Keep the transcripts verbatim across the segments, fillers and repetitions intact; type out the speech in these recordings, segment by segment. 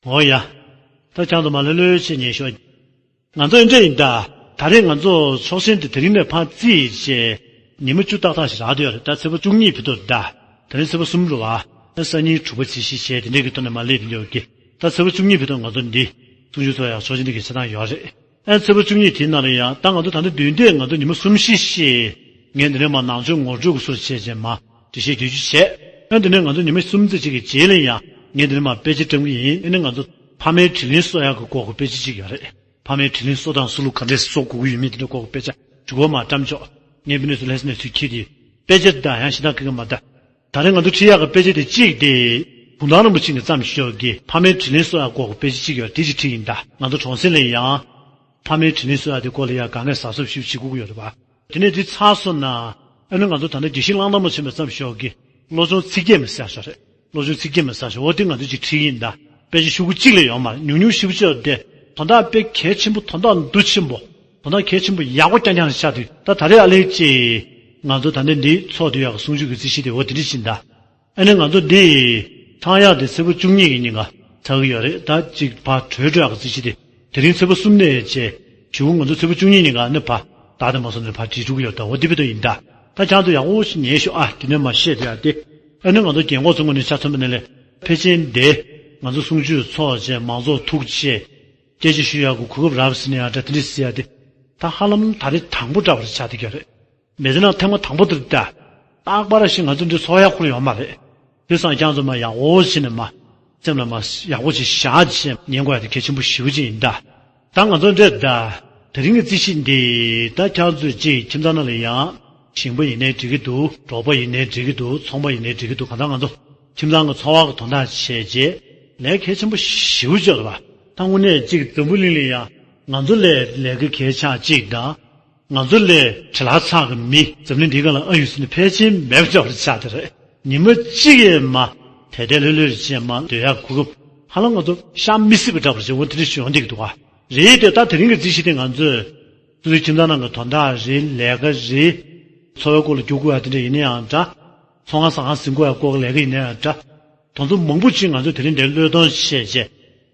འོ་ཡ། ད་ཁྱང་དུ་མ་ལྷོད་ལྷོད་བྱས་ཉན་ཤོག་ང་ཚོ་འདི་འདྲ་ཡིན་ད། ད་རེས་ང་ཚོ་ཕྱོགས་ཞེན་དེ་དེ་རིང་ནས་ཕར་རྩིས་བྱས། ཉི་མ་བཅུ་ཏག་ཏག་ཞིག་རག་བསྡད་ཡོད་རེད། ད་ཚེས་པ་བཅུ་གཉིས་བར་དུ་ད། དེ་རིང་ཚེས་པ་གསུམ་རེད་བ། ཨ་སང་ཉིན་དྲུག་པ་ཚེས་བཞི་བྱས་དེ་འདྲའི་གི་ཐོག་ནས་མར་སླེབས་བསྡད་ཡོད་ཀི། ད་ཚེས་པ་བཅུ་གཉིས་བར་དུ་ང་ཚོ་འདི་གསུང་ཆོས་ཚོགས་ཡག་ཕྱོགས་ཞེན་དེ་གི་བྱེད་སྟངས་ཡོད་རེད། ཨ་ཚེས་པ་བཅུ་གཉིས་དེའི་ནང་ལ་ཡང་ད་ང་ཚོ་ད་ལྟ་བདུན་ཚེས་ང་ཚོ་ཉི་མ་གསུམ་བཞི་བྱས། ངས་འདི་ནས་མར་ནང་ཆོས་ངོ་སྤྲོད་ཀྱི་སྲོལ་བྱས་བྱས་མར་འགྲེལ་བཤད་བསྡུས་རྒྱུ་བྱས། ཨ་འདི་ནས་ང་ཚོ་ཉི་མ་གསུམ་ཙམ་ཅིག་གི་རྗེས་ལ་ཡང་ངས་འདི་ནས་མར་དཔེ་ཆ་བཀྲམ་གི་ཡིན། ཨ་ནི་ང་ཚོ་ཕ་མའི་དྲིན་ལན་གསོ་ཡག་གི་སྐོར་གྱི་དཔེ་ཆ་ཅིག་ཡོད་རེད། ཕ་མའི་དྲིན་ལན་གསོ་སྟངས་སུ་ལུག་ག་འདྲས་གསོ་དགོས་ཀྱི་ཡོད་མེད་དེ་འདྲའི་སྐོར་གྱི་དཔེ་ཆ་འཇུག་པ་མར་བཀྲམ་ཆོག་ངས་འདི་ནས་སུ་ལྷས་སུ་ནས་ཚུར་ཁྱེར་ཏེ། དཔེ་ཆ་འདི་དང་ཡང་གཞན་དག་གི་གི་མ་ད། ད་རེས་ང་ཚོ་ཁྲིད་ཡག་གི་དཔེ་ཆ་དེ་གཅིག་དེ། གུང་ཐང་རིན་པོ་ཆེ་གིས་བརྩམས་ཤོག་གི་ཕ་མའི་དྲིན་ལན་གསོ་ཡག་སྐོར་གྱི་དཔེ་ཆ་གཅིག་ཡོད་དེ་ཅིག་ཁྲིད་ཡིན་ད། ང་ཚོ་གྲོང་གསེབ་ལ་ཡང་། ཕ་མའི་དྲིན་ལན་གསོ་ཡག་དེ་སྐོར་ལ་ཡང་དཀའ་ངལ་གཟབ་གཟབ་ཞིབ་བྱེད་དགོས་ཀྱི་ཡོད་རེད་པ། དེ་ནས་འདི་ཚར་སོང་ན། ཨ་ནི་ང་ཚོ་ད་ལྟ་དགེ་བཤེས་གླང་དར་མ་ཆེན་པོས་བརྩམས་ཤོག་གི་བློ་སྦྱོང་ཚིག་བརྒྱད་མ་ཟེར་ཤོག་རེད། བློ་སྦྱོང་ཚིག་བརྒྱད་མ་ཟེར་ཤོག་འོ་དེ་ང་ཚོ་ཅིག་ཁྲིད་ཡིན་ད། དཔེ་ཆ་ཤོག་གུ་གཅིག་ལས་ཡོད་མ་རེད། ཉུང་ཉུང་ཞིབ་ཆ་དེ་དོན་དག་དཔེ་གལ་ཆེན་པོ། དོན་དག་འདུ་ཆེན་པོ། དོན་དག་གལ་ཆེན་པོ་ཡག་པོ་རྐྱང་རྐྱང་ཆགས་དུས་ད་ད་རེས་ཨ་ལེ་ཅེ། ང་ཚོ་ད་ལྟ་འདི་ཚོགས་འདུ་ཡག་གི་གསུང་ཆོས་ཀྱི་རྩིས་གཞི་དེ་འོ་དེ་འདྲ་ཕྱིན་ད། ཨ་ནི་ང་ཚོ་འདི་ཚང་ཡག་དེ་ཚེས་པ་བཅུ་གཉིས་ཀྱི་ཉིན་ཀ་ཚར་གི་ཡོད་རེད། ད་ཅིག་ཕར་གྲོལ་འགྲོ་ཡག་གི་རྩིས་གཞི་དེ་དེ་རིང་ཚེས་པ་གསུམ་ནས་བྱས། གཞུག་གུ་ང་ཚོ་ཚེས་པ་བཅུ་གཉིས་ཉིན་ཀ་ཨ་ནི་ཕར་ད་དེ་མ་སོང་ནས་ཕར་བྲིས་འགྲོ་གི་ཡོད་ད། འོ་དེ་བས་ད་ཡིན་ད། ད་ཁྱང་ཚོ་ཡག་པོ་ཞིག་ཉན་ཤོག་ཨ་དེ་ནས་མར་བཤད་དེ་ཡ་དེ། ཨ་ནི་ང་ཚོ་རྒན་གོག་ཚོ་ངོས་ནས་ཆ་མཚོན་པ་ནས་ལས་ཕལ་ཆེར་འདི་ང་ཚོ་གསུང་ཆོས་ཚོགས་བྱས། མང་ཚོགས་ཐུག་བྱས། སྐད་ཆ་ཞུ་ཡག་གི་གོ་སྐབས་རག་ཟིན་ཡག་འདྲ་དེ་འདྲ་ཟེར་ཡ་དེ། ད་ཧ་ལམ་ད་རེས་དང་པོ་འདྲ་བ་རེ་ཆགས་བསྡད་ཀྱི་རེད། མི་ཚེ་ནང་ཐེངས་མ་དང་པོ་དེ་རེད་ད། རྟག་པར་ཞིག་ང་ཚོ་འདི་ཚོགས་ཡག་ཁུར་ཡོད་མ་རེད། དེ་སང་ཁྱང་ཚོ་མར་ཡག་པོ་བྱས་ནས་མར་སེམས་ལ་མར་ཡག་པོ་ཅིག་བཞག་བྱས་ཉན་དགོས་ཡ་དེ་གལ་ཆེན་པོ་ཞེ་པོ་ཅིག་ཡིན་ད། ད་ང་ཚོ་འདྲ་ད། དེ་རིང་གི་རྩིས་གཞི་འདི་ད་ཁྱང་ཚོས་ཅིག་ཁྱིམ་ཚང་ནང་ལ་ཡང་ཞིང་པ་ཡིན་ནའི་འགྲིག་གི་འདུག་འབྲོག་པ་ཡིན་ནའི་འགྲིག་གི་འདུག་ཚོང་པ་ཡིན་ནའི་འགྲིག་གི་འདུག་གང་ལྟར་ང་ཚོ་ཁྱིམ་ཚང་གི་འཚོ་བ་གི་དོན་དག་བྱས་རྗེས་ལས་གལ་ཆེན་པོ་ཞེ་པོ་ཅིག་རེད་པ། ད་དངོས་གནས་ཅིག་འཛམ་བུ་གླིང་ལ་ཡང་ང་ཚོ་ལས་ལས་ཀ་གལ་ཆགས་ཅིག་དང་། ང་ཚོ་ལས་བྲེལ་བ་ཚ་གི་མི་འཛམ་གླིང་འདིའི་སྒང་ལ་ཨ་ཡོད་ཟེར་ནས་ཕལ་ཆེར་མེད་པ་འདྲ་བ་ཆགས་བསྡད་རེད། ཉི་མ་གཅིག་ཡས་མ་དལ་དལ་ལྷོད་ལྷོད་བྱས་མ་སྡོད་ཡག་གོ་སྐབས་ཧ་ལམ་ང་ཚོ་ཤར་མི་སྲིད་པ་འདྲ་བ་ཞིག་འོ་དེ་འདྲ་ཞིག་ཡོང་བསྡད་ཀྱི་འདུག་ག་རེད་དེ་ད་དེ་རིང་གི་རྩིས་གཞི་དེ་ང་ཚོས་སོ་སོའི་ཁྱིམ་ཚང་ནང་གི་དོན་དག་རེད། ལས་ཀ་རེད། འཚོ་བའི་སྐོར་ལ་བསྒྱུར་དགོས་ཡ་དེ་འདྲ་ཡིན་ན་ཡང་འདྲ། ཚོང་ཁང་ཟ་ཁང་ཟིན་དགོས་ཡ་སྐོར་གྱི་ལས་ཀ་ཡིན་ན་ཡང་འདྲ། དེ་ཚོ་མང་པོ་ཅིག་ང་ཚོས་དེ་རིང་འདིར་བློས་གཏོང་བྱས་རྗེས་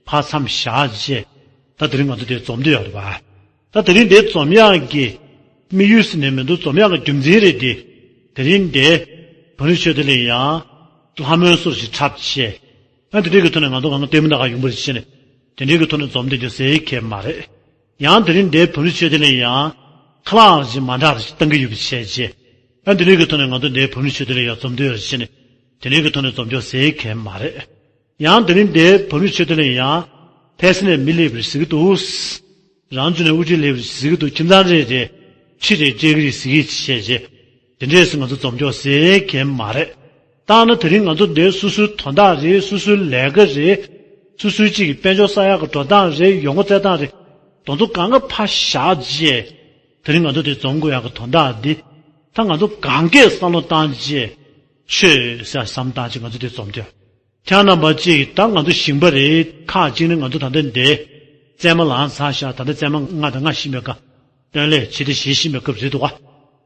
ཕར་མཚམས་བཞག་རྗེས་ད་དེ་རིང་ང་ཚོ་འདིར་འཛོམས་བསྡད་ཡོད་རེད་པ། ད་དེ་རིང་འདིར་འཛོམས་ཡག་གི་དམིགས་ཡུལ་ཟེར་ནས་མི་འདུག་འཛོམས་ཡག་གི་རྒྱུ་མཚན་རེད་དེ། དེ་རིང་འདིར་བོན་རི་ཆོས་སྡེ་ལ་ཡང་ལྷ་མོའི་གསོལ་ཞིག་འཁྲབ་བྱས། ཨ་དེ་འདྲའི་གི་ཐོག་ནས་ང་ཚོ་གང་ག་ལྟད་མོ་ལྟ་ག་ཡོང་བ་རེད་བྱས་ནས་དེ་འདྲའི་གི་ཐོག་ནས་འཛོམས་བསྡད་རྒྱུ་ཟེར་གྱི་མ་རེད། ཡང་དེ་རིང་འདིར་བོན་རི་ཆོས་སྡེ་ལ་ཡང་ཁ་ལག་ཅིག་མ་འདྲ་བ་ཞིག་བཏང་གི་ཡོད་པ་བྱས་རྗེས། ཨ་དེ་འདྲའི་གི་ཐོག་ནས་ང་ཚོ་འདིར་བོན་རི་ཆོས་སྡེ་ལ་ཡང་འཛོམས་བསྡད་ཡོད་རེད་བྱས་ནས་དེ་འདྲའི་གི་ཐོག་ནས་འཛོམས་རྒྱུ་ཟེར་གྱི་མ་རེད། ཡང་དེ་རིང་འདིར་བོན་རི་ཆོས་སྡེ་ལ་ཡང་ཕལ་སེ་ནས་མི་སླེབས་པ་རེད་ཟེར་གྱི་འདུག་རང་ཚོ་ནས་དབུ་ཁྲིད་སླེབས་པ་རེད་ཟེར་གྱི་འདུག་ཁྱིམ་ཚང་རེ་རེ་ཁྲི་རེ་སྤྲད་ཀྱི་རེད་ཟེར་གྱི་བྱས་རྗེས། དེ་འདྲས་སུ་ང་ཚོ་འཛོམས་རྒྱུ་ཟེར་གྱི་མ་རེད། ད་ནི་དེ་རིང་ང་ཚོ་འདིར་སོ་སོའི་དོན་དག་རེད། སོ་སོའི་ལས་ཀ་རེད། སོ་སོའི་གཅིག་གི་དཔལ་འབྱོར་བསགས་ཡག་གི་འགྲོ་སྟངས་རེད། ཡོང་སྒོ་བཙལ་སྟངས་རེད། དེ་ཚོ་གང་ག་ཕར་བཞག་རྗེས། དེ་རིང་ང་ཚོ་འདིར་འཛོམས་དགོས་ཡག་གི་དོན་དག་འདི། ད་ང་ཚོ་གང་གས་བསམ་བློ་བཏང་རྗེས། ཆོས་ཟེར་བསམ་བཏང་རྗེས་ང་ཚོ་འདིར་འཛོམས་རྒྱུ། ཁྱེད་རྣམ་པ་གཅིག་ད་ང་ཚོ་ཞིང་པ་རེད། ཁག་ཅིག་ནི་ང་ཚོ་ད་ལྟ་འདི་བཙས་མ་ལངས་ཚར་ཤག་ད་ལྟ་བཙས་མ་ལྔ་དང་ལྔ་བཞི་མའི་སྐབས་སྟོན་ལས་བྱེད་དེ་བཞི་བཞི་མའི་སྐབས་རེད་འདུག་ག་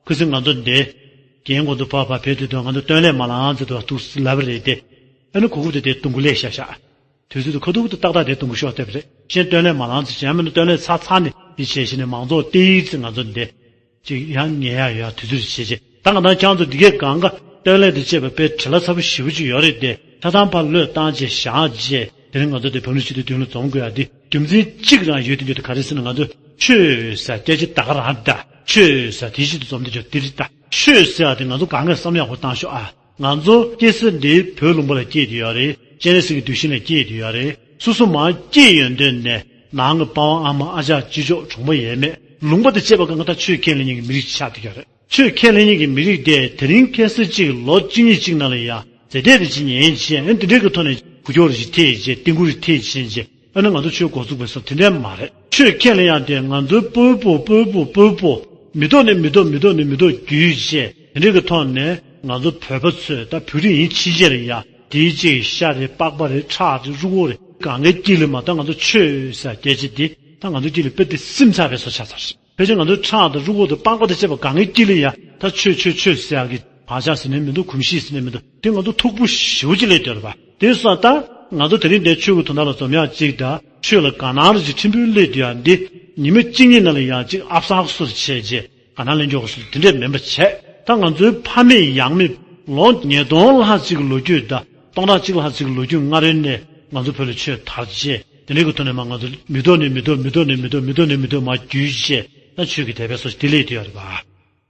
ཁུ་སིམ་ང་ཚོ་འདི་རྒན་གོང་དུ་ཕར་ཕར་ཕེབས་དུས་དུས་ང་ཚོ་སྟོན་ལས་མ་ལངས་ཚར་དུས་འདུག་ལབ་པ་རེད་དེ། ཨ་ནི་གོ་སྐབས་དེ་དེ་སྡོང་གུ་ལས་ཤ་ཤ། དུས་ཚོད་དུ་ཁ་ཐུག་ཏུ་ཏག་ཏག་དེ་སྡོང་གུ་ཤོག་བལྟས་པ་རེད། གཞན་སྟོན་ལས་མ་ལངས་ཚར་གཞན་མིན་ན་སྟོན་ལས་ཚར་ཚར་ནས་འདི་བྱས་བཞིན་ནས་མང་ཚོགས་སྟེར་ཡིག་ཚེ་ང་ཚོ་འདི། ཅིག་ཡང་ཉལ་ཡག་ཡོད་དུས་ཚོད་བྱེད་ཅེས། ད་ང་དང་ཁྱང་ཚོ་འདི་གས་གང་ག་སྟོན་ལས་དེ་བཅས་པ་དཔེ་བྲེལ་བ་ཚ་པོ་ཞེ་པོ་ཅིག་ཡོད་རེད་དེ། ཆ་ཚང་ཕར་བློས་བཏང་བྱས་བཞག་རྗེས་དེ་རིང་ང་ཚོ་དེ་བོད་མི་སྤྱི་འཐུས་མདུན་ལ་འཛོམས་དགོས་ཡ་དེ་རྒྱུ་མཚན་གཅིག་རང་ཡོད་དེ་ཡོད་དེ་ག་རེ་ཟེར་ན་ང་ཚོ་ཆོས་ཟེར་སྐད་ཆ་ད་ག་རང་ད་ཆོས་ཟེར་དེ་བཞིན་དུ་འཛོམས་དེ་ཆོས་དེ་རེད་ད། ཆོས་ཟེར་ཡ་དེ་ང་ཚོ་གང་གས་བསམ་ཡག་པོ་བཏང་ཤོག་ཨ། ང་ཚོ་སྐྱེ་ས་འདི་བོད་ལུང་པ་ལ་སྐྱེས་དེ་ཡོད་རེད། སྤྱན་རས་གཟིགས་ཀྱི་གདུལ་ཞིང་ལ་སྐྱེས་དེ་ཡོད་རེད། སོ་སོ་མར་སྐྱེས་ཡོན་ཏན་ནས་ནང་གི་པ་ཕ་ཨ་མ་ཨ་ཅག་ཅི་ཅོག་གྲོང་པ་ཡས་མས་ལུང་པ་དེ་བཅས་པ་གང་ག་ད་ཆོས་ཁས་ལེན་མཁན་གྱི་མི་རིགས་ཆགས་བསྡད་ཡོད་རེད། ཆོས་ཁས་ལེན་མཁན་གྱི་མི་རིགས་དེ་དེ་རིང་ཁ་སང་གཅིག་ལོ་གཅིག་གཉིས་གཅིག་ནང་ལ་ཡ་ཟེར་བསྡད་དེ་ཅི་ཉན་བྱས་ཨ་འདི་འདྲའི་གི་ཐོག་ནས་འགུལ་སྐྱོད་རེ་ཞིག་ཐེབས་བྱས་རྟིང་སྐུ་རེ་ཐེབས་བྱས་བྱས་ཨ་ནི་ང་ཚོ་ཆོས་འགོ་ཚུགས་པའི་སོ་དེ་འདྲའི་མ་རེད། ཆོས་ཁས་ལེན་ཡག་དེ་ང་ཚོའི་སྤོ་བོ་སྤོ་བོ་སྤོ་བོ་མི་ཐོག་ནས་མི་ཐོག་མི་ཐོག་ནས་མི་ཐོག་བརྒྱུད་བྱས་དེ་འདྲའི་གི་ཐོག་ནས་ང་ཚོ་བོད་པ་ཚོས་ད་བོད་རིགས་ཡིན་ཕྱིན་ཆད་ལ་ཡ་དེའི་གཅིག་ཤ་རེད་པགས་པ་རེད་ཁྲག་རེད་རུས་ཁོག་རེད་གང་གའི་དཀྱིལ་ལ་མ་ད་ང་ཚོ་ཆོས་ཟེར་སྐད་ཆ་དེ་ད་ང་ཚོ་དཀྱིལ་ལ་དཔེ་དེ་སིམ་ཚར་བའི་སོ་ཆགས་ཚར། ཕལ་ཆེར་ང་ཚོའི་ཁྲག་དང་རུས་ཁོག་དང་པགས་པ་དང་བཅས་པ་གང་གི་དཀྱིལ་ལ་ཡ་ད་ཆོས་ཆོས་ཆོས་ཟེར་ཡག་གི་བག་ཆགས་ཟེར་ནས་མི་འདུག་གོམས་གཤིས་ཟེར་ནས་མི་འདུག་དེ་ང་ཚོ་མཐུག་པོ་ཞེ་པོ་ཅིག་སླེབས་བསྡད་ཡོད་རེད་པ། དེ་སོང་ད་ ང་ཚོ་དེ་རིང་འདིར་ཆོས་ཀྱི་དོན་དག་ལ་འཛོམས་ཡག་གཅིག་དང་། ཆོས་ལ་དགའ་སྣང་རེ་ཅིག་ཕྲན་བུ་སླེབས་བསྡད་ཡག་འདི། ཉི་མ་གཅིག་གཉིས་ནང་ལ་ཡང་ཅིག་ཨབ་སག་སུ་རེ་བྱས་རྗེས་དགའ་སྣང་ལེན་འཇོག་དགོས་སུ་དེ་འདྲས་མིན་པ་བྱས། ད་ང་ཚོའི་ཕ་མེས་ཡང་མེས་ལོ་ཉིས་སྟོང་ལྷག་ཅིག་གི་ལོ་རྒྱུས་དང་སྟོང་ཕྲག་གཅིག་ལྷག་ཅིག་གི་ལོ་རྒྱུས་སྔ་རོལ་ནས་ང་ཚོ་བོད་ལ་ཆོས་དར་རྗེས། དེ་འདྲའི་གི་ཐོག་ནས་མར་ང་ཚོ་མི་ཐོག་ནས་མི་ཐོག་མི་ཐོག་ནས་མི་ཐོག་མི་ཐོག་ནས་མི་ཐོག་མར་བརྒྱུད་རྗེས། ད་ཆོས་ཀྱི་དད་པའི་སོ་ཞིག་དེ་སླེབས་བསྡད་ཡོད་རེད་པ།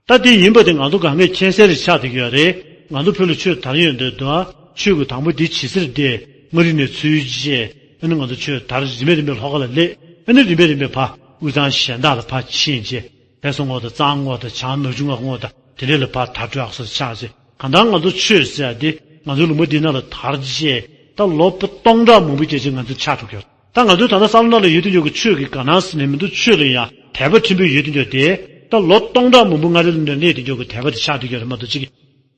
ད་དེ་ཡིན་པ་དེ་ང་ཚོ་གང་གས་མཁྱེན་གསལ་རེ་ཆགས་བསྡད་ཀྱི་ཡོད་རེད། ང་ཚོ་བོད་ལ་ཆོས་དར་ཡོང་དུས་དང་ཆོས་ཀྱི་དང་པོ་འདི་ཇི་སྲིད་དེ་མངའ་རིས་ནས་ཚུར་རྗེས། ཨ་ནི་ང་ཚོ་ཆོས་དར་རིམ་པས་རིམ་པས་ལྷོ་ཁ་ལ་སླེབས། ཨ་ནི་རིམ་པས་རིམ་པས་ཕར་དབུས་གཙང་གཞན་དག་ལ་ཕར་ཕྱིན་རྗེས། བལ་བཟོ་ངོགས་དང་གཙང་ངོགས་དང་བྱང་ནག་ཆུ་ངོགས་དང་དེ་འདྲས་ལ་ཕར་དར་འགྲོ་ཡག་སོ་ཆགས་རྗེས། གང་ལྟར་ང་ཚོ་ཆོས་ཟེར་ཡག་འདི་ང་ཚོའི་ལུང་པ་འདི་ནང་ལ་དར་རྗེས་ད་ལོ་སྟོང་ཕྲག་མང་པོ་སྐད་ཆ་ང་ཚོ་ཆགས་འགྲོ་གི་ཡོད། ད་ང་ཚོའི་ད་ལྟ་བསམ་བློ་ནང་ལ་ཡོད་དུས་འཇོག་གི་ཆོས་ཀྱི་དགའ་སྣང་ཟེར་ནས་མི་འདུག་ཆོས་ལ་ཡང་དད་པ་ཕྲན་བུ་ཡོད་དུས་འཇོག་དེ། ད་ལོ་སྟོང་ཕྲག་མང་པོ་སྔ་རོལ་ནས་སླེབས་དུས་འཇོག་གི་དད་པ་དེ་ཆགས་འགྲོ་གི་ཡོད་རེད་མ་གཏོགས་ཅིག་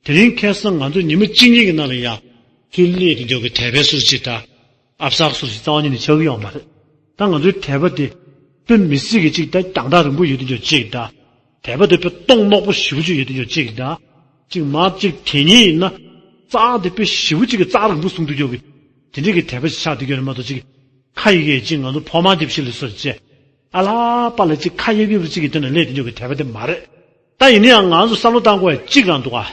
དེ་རིང་ཁ་སང་ང་ཚོ་ཉི་མ་གཅིག་གཉིས་ཀྱི་ནང་ལ་ཡང་ཚུར་སླེབས་དུས་འཇོག་གི་དད་པའི་སོ་ཅིག་དང་། ཨབ་སག་སོ་ཅིག་རྩ་བ་ཉིད་ནས་ཆགས་ཀྱི་ཡོད་མ་རེད། ད་ང་ཚོའི་དད་པ་དེ་དཔེ་མི་སྲིད་ཀྱི་ཅིག་ད་རྒྱང་ཐག་རིང་པོ་ཡོད་དུས་འཇོག་ཅིག་དང་། དད་པ་དེ་དཔེ་སྟོང་རྣོག་པོ་ཞེ་པོ་ཅིག་ཡོད་དུས་འཇོག་ཅིག་དང་། ཅིག་མ་ཅིག་དེ་ཉིད་ཡིན་ན། རྩ་དེ་དཔེ་ཞེ་པོ་ཅིག་གི་རྩ་རིང་པོ་སོང་དུས་འཇོག་གི། དེ་འདྲའི་གི་དད་པ་ཅིག་ཆགས་དུས་འཇོག་རེད་མ་གཏོགས་ཅིག་ཁ་ཡི་གེ་ཅིག་ང་ཚོ་ཕོ་མ་དེ་ཕྱི་ལ་སོ་བྱས། ཨ་ལ་པ་ལ་ཅིག་ཁ་ཡིབ་ཡིབ་ཅིག་གི་དེ་ནས་སླེབས་དུས་འཇོག་གི་དད་པ་དེ་མ་རེད། ད་ཡིན་ན་ཡང་ང་ཚོ་བསམ་བློ་བཏང་དགོས་ཡ་གཅིག་རང་འདུག་ཨ།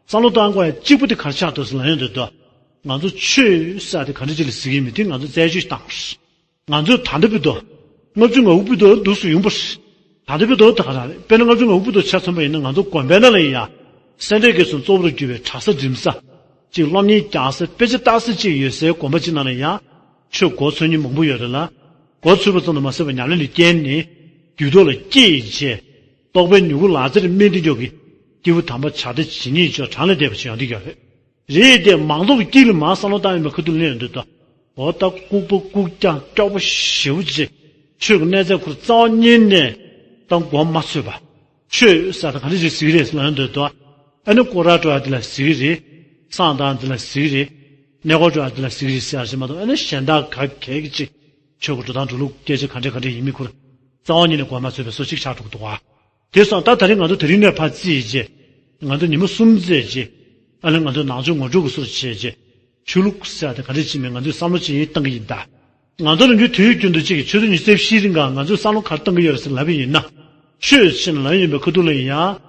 བསམ་བློ་བཏང་དགོས་ཡ་གཅིག་པུ་དེ་ག་རེ་ཆགས་འདུག་ཟེར་ལབ་ཡོང་དུས་དོ། ང་ཚོ་ཆོས་ཟེར་ཡ་དེ་ག་འདྲ་ཅིག་ལ་ཟེར་གྱི་མིན་དེ་ང་ཚོ་རྩད་གཅོད་བཏང་། ང་ཚོས་ད་ལྟ་བར་དུ། ལྔ་བཅུ་ང་དགུ་བར་དུ་འདུག་སུ་ཡོང་པ་རེད། ད་ལྟ་བར་དུ་ད་ག་རང་རེད། དཔེར་ན་ལྔ་བཅུ་ང་དགུ་བར་དུ་ཆ་མཚོན་པ་ཡིན་ན་ང་ཚོ་དགོན་པའི་ནང་ལ་ཡིན་ཡང་། སེ་འབྲས་དགེ་གསུམ་གཙོ་བོར་གྱུར་པའི་གྲྭ་ས་འགྲིམ་ས། གཅིག་སློབ་གཉེར་རྒྱག་ས་དཔེ་ཆ་ལྟ་ས་གཅིག་ཡོད་སའི་དགོན་པ་གཅིག་ནང་ལ་ཡང་། ཆོས་འགོ་ཚུགས་མཁན་མང་པོ་ཡོད་རེད་ལ། འགོ་ཚུགས་པ་ཙམ་དུ་མ་ཟད་པར་ཉམས་ལེན་ལ་བསྐྱལ་ནས། རྒྱུད་ཐོག་ལ་སྐྱེས་བྱས། རྟོགས་པའི་མྱུ་གུ་ལག་རྩེར་སྨིན་དུས་འཇོག་གི། སྐྱེས་བུ་དམ་པ་བྱ་བྲལ་ཇི་སྙེད་མཆོག་གྲངས་ལས་འདས་པ་ཞིག་ཡོང་གི་ཡོད་རེད། རེད་དེ་མང་ཚོགས་ཀྱི་དཀྱིལ་ལ་མར་བསམ་བློ་བཏང་ཡོང་བའི་ཁ་ཐུག་ལ་ཡོང་དུས་དོ། འོ་ད་ལྐུགས་པ་ལྐུགས་རྐྱང་སྐྱོ་པོ་ཞེ་པོ་ཅིག་ཆོས་ཀྱི་གནས་ཚད་ཁོ་རང་རྩ་བ་ཉིད་ནས་ད་མགོ་མ་ཚོས་པ། ཆོས་ཟེར་ད་ག་འདྲ་ཞིག་ཟེར་གྱི་རེད་ཟེར་ལབ་ཡོང་དུས་དོ། ཨ་ནི་སྐོར་ར་འགྲོ་ཡ་འདི་ལ་ཟེར་གྱི་རེད། བསང་བཏང་འདི་ལ་ཟེར་གྱི་རེད། གནས་སྐོར་འགྲོ་ཡ་འདི་ལ་ཟེར་གྱི་རེད་ཟེར་ཡ་ཞིག་མ་གཏོགས། ཨ་ནི་གཞན་དག་ག་གེ་གི་ཅིག་ཆོས་ཀྱི་འགྲོ་སྟངས་འགྲོ་ལུགས་སྐད་ཆ་ག་འདྲ་ག་འདྲ་ཡིན་མིན་ཁོ་རང་རྩ་བ་ཉིད་ནས་མགོ་མ་ཚོས་པའི་བཟོ་ཅིག་ཆགས་འགྲོ་གི་འདུག་ག་དེ་སོང་ད་ད་རེས་ང་ཚོ་དེ་རིང་ནས་ཕར་རྩིས་བྱས། ང་ཚོ་ཉི་མ་གསུམ་རྩིས་བྱས། ཨ་ནི་ང་ཚོ་ནང་ཆོས་ངོ་སྤྲོད་ཀྱི་སྲོལ་བྱས་བྱས། ཆོས་ལུགས་ཟེར་ཡ་དེ་ག་འདྲ་ཅིག་མིན་ང་ཚོས་བསམ་བློ་ཅིག་བཏང་གི་ཡིན་ད། ང་ཚོ་ནམ་རྒྱུན་དུས་རྒྱུན་དུ་ཅིག་ཆུ་ཚོད་ཉི་ཤུ་རྩ་བཞིའི་རིང་ག་ང་ཚོས་བསམ་བློ་ག་རེ་བཏང་གི་ཡོད་རེད་ཟེར་ལབ་པ་ཡིན་ན། ཆོས་ཟེར་ནས་ལབ་ཡོང་བའི་ཁ་ཐུག་ལ་ཡིན་ཡང་།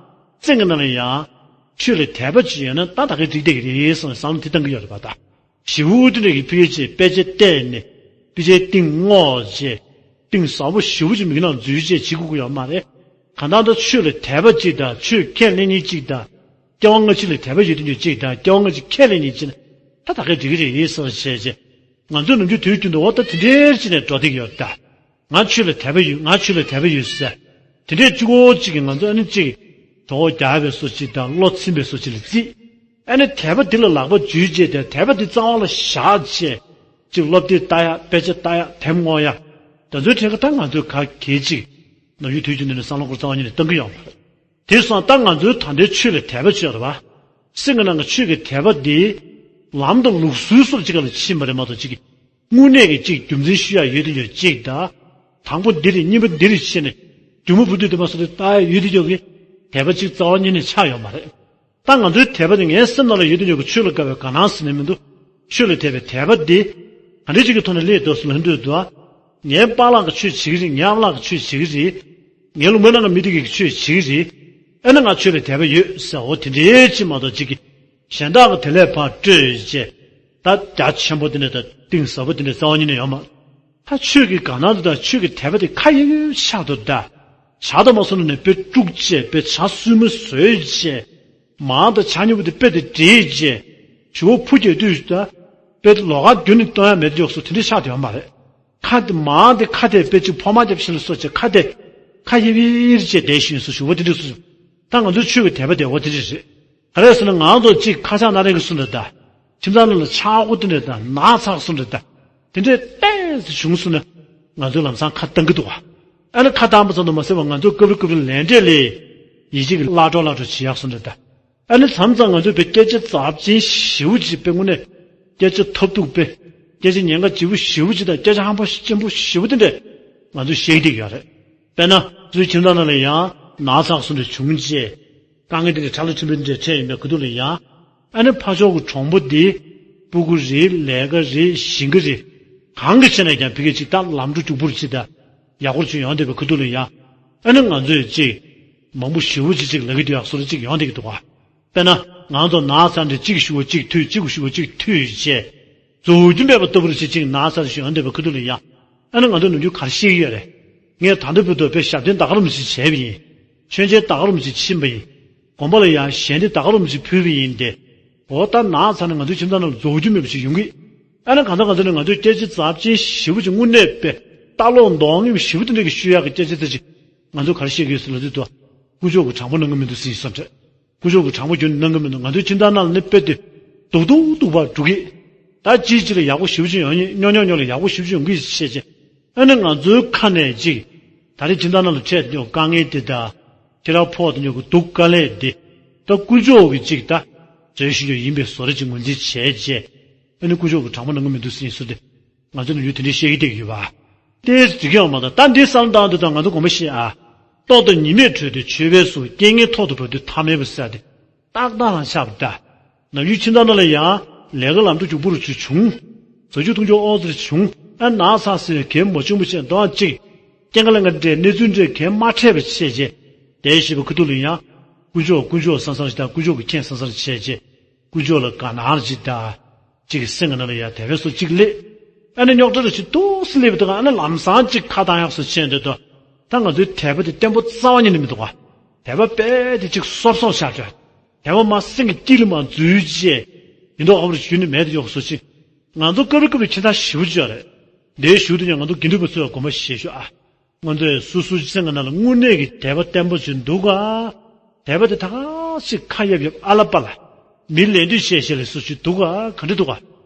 སེམས་ཀྱི་ནང་ལ་ཡང་། ཆོས་ལ་དད་པ་ཅིག་ཡོད་ན་ད་ད་གའི་འགྲིག་བསྡད་ཀྱི་རེད་བསམ་བསམ་བློ་དེ་བཏང་གི་ཡོད་རེད་པ་ད། ཞེ་པོ་དེ་འདྲ་གི་ཕ་གི་ཅིག་དཔེ་ཆ་བལྟས་ནས། དཔེ་ཆའི་གཏིང་སྔོག་བྱས། གཏིང་ཟབ་པོ་ཞེ་པོ་ཅིག་མིག་ནང་འཛུལ་བྱས་བྱེད་དགོས་ཀྱི་ཡོད་མ་རེད། གང་ལྟར་ད་ཆོས་ལ་དད་པ་ཅིག་དང་ཆོས་ཁས་ལེན་མཁན་ཅིག་དང་། སྐྱེ་བ་སྔ་ཕྱི་ལ་དད་པ་ཡོད་དུས་ཅིག་དང་སྐྱེ་བ་སྔ་ཕྱི་ཁས་ལེན་མཁན་ཅིག་ན། ད་ད་གའི་འགྲིག་གི་རེད་བསམ་བྱས་བྱས། ང་ཚོ་ནམ་རྒྱུན་དུས་རྒྱུན་དུ་འོ་ད་དེ་འདྲའི་ཅིག་ནས་འགྲོ་བསྡད་ཀྱི་ཡོད་ད། ང་ཆོས་ལ་དད་པ་ཡོད། ང་ཆོས་ལ་དད་པ་ཡོད་ཟེར། དེ་འདྲས་གཅིག་པོ་གཅིག་གིས་ང་ཚོ་ཨ་ནི་གཅིག་གྲོགས་པོ་རྒྱག་པའི་བཟོ་ཅིག་དང་བློ་ཚིམ་པའི་བཟོ་ཅིག་ལ་བརྩིས། ཨ་ནི་དད་པ་འདི་ལ་ལག་པ་འཇུས་བྱས་ཏེ་དད་པ་འདི་རྩ་བ་ལ་བཞག་བྱས། གཅིག་སློབ་དེབ་ལྟ་ཡག་དཔེ་ཆ་ལྟ་ཡག་དེབ་སྔོག་ཡག་དེ་ཚོའི་གྲས་ཀ་ད་ང་ཚོས་ག་གེ་གཅིག་ནམ་རྒྱུན་དུས་རྒྱུན་འདི་ནས་བསམ་བློ་སྐོར་རྩ་བ་ཉིད་ནས་གཏོང་གི་ཡོད་མ་རེད། དེ་སོང་ད་ང་ཚོའི་ད་ལྟའི་ཆོས་ལ་དད་པ་བྱས་རེད་བ། སེམས་ཀྱི་ནང་གི་ཆོས་ཀྱི་དད་པ་འདི་ལམ་དང་ལུགས་སྲོལ་སོགས་གཅིག་ག་ལ་ཕྱིན་པ་རེད་མ་གཏོགས་གཅིག་གི་དངོས་གནས་ཀྱི་གཅིག་རྒྱུ་མཚན་ཞུ་ཡ་ཡོད་དེ་ཡོད་གཅིག་དང་། དང་པོ་འདི་རེད་གཉིས་པ་འདི་རེད་བྱས་ནས་རྒྱུ་མ་བུ་དུས་དེ་མ་སོ་རེ་ལྟ་ཡ་ཡོད་དེ་ཡོད་ཀྱི་དད་པ་གཅིག་རྩ་བ་ཉིད་ནས་ཆགས་ཡོད་མ་རེད། ད་ང་ཚོའི་དད་པ་དེ་ངའི་སེམས་ནང་ལ་ཡོད་དེ་ཡོད་ཀྱི་ཆོས་ལ་དགའ་བའི་དགའ་སྣང་ཟེར་ནས་མི་འདུག་ཆོས་ལ་དད་པའི་དད་པ་འདི་ག་འདྲ་ཅིག་གི་ཐོག་ནས་སླེབས་འདུག་ཟེར་ལབ་འདོད་འདུག་ངའི་པཱ་ལགས་ཀྱི་ཆོས་བྱེད་ཀྱི་རེད། ངའི་ཨ་མ་ལགས་ཀྱི་ཆོས་བྱེད་ཀྱི་རེད། ངའི་ལུང་པའི་ནང་གི་མི་དེ་གི་ཆོས་བྱེད་ཀྱི་རེད། ཨ་ནི་ང་ཆོས་ལ་དད་པ་ཡོད་ཟེར། འོ་དེ་འདྲའི་ཅིག་མ་གཏོགས་ཅིག་གི་གཞན་དག་གི་དེ་ལས་ཕར་སྤྲོས་བྱས། ད་རྒྱ་ཆེན་པོ་དེ་འདྲ་དང་གཏིང་ཟབ་པོ་དེ་འདྲ་རྩ་བ་ཉིད་ནས་ཡོད་མ། ད་ཆོས་ཀྱི་དགའ་སྣང་དེ་དང་ཆོས་ཀྱི་དད་པ་དེ་ཁ་ཡོད་ཡོད་ཆགས་འདུག་ད། ཇ་དང་མ་སོང་ནས་དཔེ་དཀྲུགས་བྱས་དཔེ་ཇ་སྲུབས་མ་བཟོས་བྱས། མར་དང་ཇ་མཉམ་པོ་དེ་དཔེ་དེ་འདྲེས་བྱས། ཇོ་བོ་ཕུ་རྒྱལ་དུས་ད། དཔེ་ལོགས་ཀ་རྒྱུ་ནི་གཏོང་ཡ་མེད་དུ་འཇོག་སོ་དེ་འདྲ་ཆགས་བསྡད་ཡོད་མ་རེད། ཁ་དེ་མར་དེ་ཁ་དེ་དཔེ་ཅིག་ཕོ་མ་རྒྱབ་ཤིང་ལ་སོགས་བྱས་ཁ་དེ། ཁ་ཡིར་ཡིར་བྱས་བསྡད་ཤིང་སོ་ཞུ་བ་དེ་འདྲ་སོ། ད་ང་ཚོའི་ཆོས་ཀྱི་དད་པ་དེ་འོ་དེ་འདྲ་རེད། ག་རེ་ཟེར་ན་ང་ཚོ་གཅིག་ཁ་ཆག་སྣ་རལ་གྱིས་གསུངས་འདྲ་ད། ཁྱིམ་ཚང་ནང་ལ་ཆག་སྒོ་དེ་འདྲ་དང་ནག་ཚགས་གསུངས་འདྲ་ད། དེ་འདྲས་ཏོག་ཙམ་བྱུང་སོང་ན། ང་ཚོས་ལམ་སང་ཁ་བཏང་གི་འདུག་ག་ཨ་ནི་ཁ་བཏང་པ་ཙམ་དུ་མ་ཟད་པར་ང་ཚོས་སྐབས་རེ་སྐབས་རེ་ལས་འབྲས་ལ། ཡིད་ཆེས་ཀྱིས་བརླག་འགྲོ་བརླག་འགྲོ་བྱེད་ཡག་གསུངས་འདྲ་ད། ཨ་ནི་མཚམས་མཚམས་ང་ཚོས་དཔེ་སྐད་ཆ་ཛ་དྲག་ཞེ་པོ་ཅིག་དཔེ་དངོས་གནས། སྐད་ཆ་ཐབས་སྡུག་དཔེ། སྐད་ཆ་ཉེན་ཁ་ལྗིད་པོ་ཞེ་པོ་ཅིག་དང་སྐད་ཆ་ཧམ་པ་ཆེན་པོ་ཞེ་པོ་དེ་འདྲས། ང་ཚོས་བཤད་ཀྱི་ཡོད་རེད། དཔེར་ན། ཚུར་ཁྱིམ་ཚང་ནང་ལ་ཡང་ནག་ཚགས་སུ་འདྲ་བྱུང་རྗེས། དཀའ་ངལ་དེ་འདྲ་ཁྲག་ལ་ཐིམ་པའི་འདྲ་འཕྲད་ཡིན་པའི་ཁུ་ཐུག་ལ་ཡང་། ཨ་ནི་ཕར་ཕྱོགས་ཀྱི་གྲོང་པ་འདི། སྤུ་གུ་རེད། ལས་ཀ་རེད། ཞིང་ཁ་རེད། གང་གི་ཆ་ནས་ཀྱང་ཕ་གིར་ཅིག་ད་ལམ་འགྲོ་རྒྱུག་པོར་ཅིག་ད་ཡག་པོ་ཅིག་ཡོང་བསྡད་པའི་ཁ་ཐུག་ལ་ཡ། ཨ་ནི་ང་ཚོས་ཅིག་མང་པོ་ཞེ་པོ་ཅིག་ཅིག་ལབ་ཀྱི་འདུག་ཡག་བཟོ་འདྲ་ཅིག་ཡོང་བསྡད་ཀྱི་འདུག་ག། དཔེར་ན་ང་ཚོ་ན་ཚ་འདྲ་གཅིག་ཞུ་བ་གཅིག་མཐུད། གཅིག་ཞུ་བ་གཅིག་མཐུད་བྱས། རྫོགས་རྒྱུ་མེད་པ་ལྟ་བུར་ཅིག་ཅིག་ན་ཚ་ཞིག་ཡོང་བསྡད་པའི་ཁ་ཐུག་ལ་ཡ། ཨ་ནི་ང་ཚོ་ནམ་རྒྱུན་ག་རེ་བཤད་ཀྱི་ཡོད་རེད། ངས་ད་ལྟ་བར་དུ་དཔེ་ཞབས་བརྟན་ད་ག་རུམ་ཞིག་བྱས་པ་ཡིན། མཆོད་མཇལ་ད་ག་རུམ་ཞིག་ཕྱིན་པ་ཡིན། དགོན་པ་ལ་ཡང་ཞལ་འདེབས་ད་ག་རུམ་ཞིག་ཕུལ་བ་ཡིན་ཏེ། འོ་ད་ན་ཚ་ནས་ང་ཚོའི་ཁྱིམ་ཚང་ནང་ལ་རྫོགས་རྒྱུ་མེད་པ་ཞིག་ཡོང་གི། ཨ་ནི་གང་ལྟར་གང་ལྟར་ནས་ང་ཚོའི་སྐད་ཆ་ཚབས་ཆེན་ཞེ་པོ་ཅིག་དངོས་གནས་དཔེ་ལྟ་ལོག་མདོག་ངན་པ་ཞེ་པོ་དེ་འདྲ་གི་ཤོད་ཡག་གི་སྐད་ཆ་དེ་ཅིག་ང་ཚོས་ག་རེ་བཤད་ཀྱི་ཡོད་ཟེར་ལབ་དུས། དཀོན་མཆོག་གི་དྲང་པོ་གནང་གི་མི་འདུག་ཟེར་བསམ་དྲན། དཀོན་མཆོག་གི་དྲང་པོ་རྒྱུན་ནས་གནང་གི་མི་འདུག་ང་ཚོའི་ཁྱིམ་ཚང་ནང་ལ་ནི་དཔེ་དེ་སྡུག་སྡུག་སྡུག་པར་འགྲོ་གི། ད་ཅིའི་ཕྱིར་ལ་ཡག་པོ་ཞེ་པོ་ཅིག་ཡོང་ཉེ་ཉོ་ཉོ་ཉོ་ལ་ཡག་པོ་ཞེ་པོ་ཅིག་ཡོང་གི་བཤད་ཅེ། ཨ་ནི་ང་ཚོའི་ཁ་ནས་ཅིག་ད་རེས་ཁྱིམ་ཚང་ནང་ལ་འཕྲད་ཉོ་དཀའ་ངལ་དེ་དང་། ཁྱེད་རང་ཕོག་ཏུ་ཉོ་གི་སྡུག་དཀའ་ལས་དེ་ད་དཀོན་མཆོག་གི་ཅིག་ད་བྱས་ཞུ་རྒྱུ་ཡིན་པའི་བཟོ་འདྲ་ཅིག་ངོས་འཛིན་བྱས་ཅེ། ཨ་ནི་དཀོན་མཆོག་གི་དྲང་པོ་གནང་གི་མི་འདུག་ཟེར་ནས་སུ་དེ། ང་ཚོ་ནམ་རྒྱུན་དེ་འདྲའི་བཤད་ཀྱི་བསྡད་ཀྱི་ཡོད་པ། ཏོག་ཙམ་འགྲིག་གི་ཡོད་མ་རེད། ད་འདི་བསམ་བློ་བཏང་དུས་ད་ང་ཚོ་དགོངས་པ་བཞེས་ཨ། ལྟོ་དང་ཉི་མས་དྲོས་ཏེ་མཆོད་པའི་གཟུགས། རྐྱེན་ངན་ཐོག་ཏུ་བབས་དུས་ཐ་མལ་པ་ཟེར་ཏེ། ཏག་ཏག་ལ་ཆགས་པ་འདྲ། ནམ་རྒྱུན་ཁྱིམ་ཚང་ནང་ལ་ཡང་ལས་ཀ་ལམ་འགྲོ་རྒྱུག་པོ་རུ་ཆུ་བྱུང་། བཟོ་རྒྱུ་འཐུང་རྒྱུ་ཨོ་ཙི་རུ་བྱུང་། ཨ་ན་ཚ་ཟེར་གད་མོ་ཆེན་པོ་བྱས་འདུག་ཨ་ཅིག་རྐྱེན་ངན་ལ་ང་འདྲའི་གནས་ཚུལ་འདྲའི་གད་མ་འཕྲད་པ་བྱས་རྗེས། དེ་ཞེས་པའི་ཁ་ཐུག་ལ་ཡང་། དཀོན་མཆོག་དཀོན་མཆོག་བསམ་བསམ་ཞིག་དང་། དཀོན་མཆོག་གི་མཁྱེན་བསམ་བསམ་བྱས་རྗེས། དཀོན་མཆོག་ལ་དགའ་སྣང་ཅིག་དང་། ཅིག་གི་སེམས་ཀྱི་ནང་ལ་ཡང་དད་པའི་སོ་གཅིག་སླེབས། ཨ་ནི་རྙོག་དྲ་རུ་ཅིག་ཏོག་ཙམ་སླེབས་པ་དང་། ཨ་ནི་ལམ་སང་ཅིག་ཁ་བཏང་ཡག་སོ་བྱས་འདོད་དོ། ད་ང་ཚོའི་དད་པ་དེ་བརྟན་པོ་རྩ་བ་ཉིད་ནས་མི་འདུག་ག། དད་པ་རྦད་དེ་ཅིག་སོབ་སོབ་ཆགས་བྱས། དད་པ་མ་སེམས་ཀྱི་དཀྱིལ་ལ་མ་འཛུལ་རྗེས། ཡིན་མདོག་ཁ་པོ་རུ་ཞུས་ནས་མེད་དུ་ཡོང་སོ་ཅིག་ང་ཚོ་སྐབས་རེ་སྐབས་རེ་ཁྱིམ་ཚང་ཞེ་པོ་ཅིག་ཡོད་རེད། འདིའི་གཞུག་ཏུ་ཡང་ང་ཚོ་དགེ་འདུན་པ་ཚོས་དགོངས་པ་བཞེས་ཤོག་ཨ། ང་ཚོས་སོ་སོའི་སེམས་ཀྱི་ནང་ལ་དངོས་གནས་ཀྱི་དད་པ་བརྟན་པོ་ཅིག་འདུག་ག། དད་པ་དེ་ད་ག་ཞིག་ཁ་གཡབ་གཡབ་ཨ་ལ་པ་ལ། མི་ལད་ཟློས་བྱས་བྱས་ལ་སོ་ཅིག་འདུག་ག། ག་འདྲ་འདུག་ག།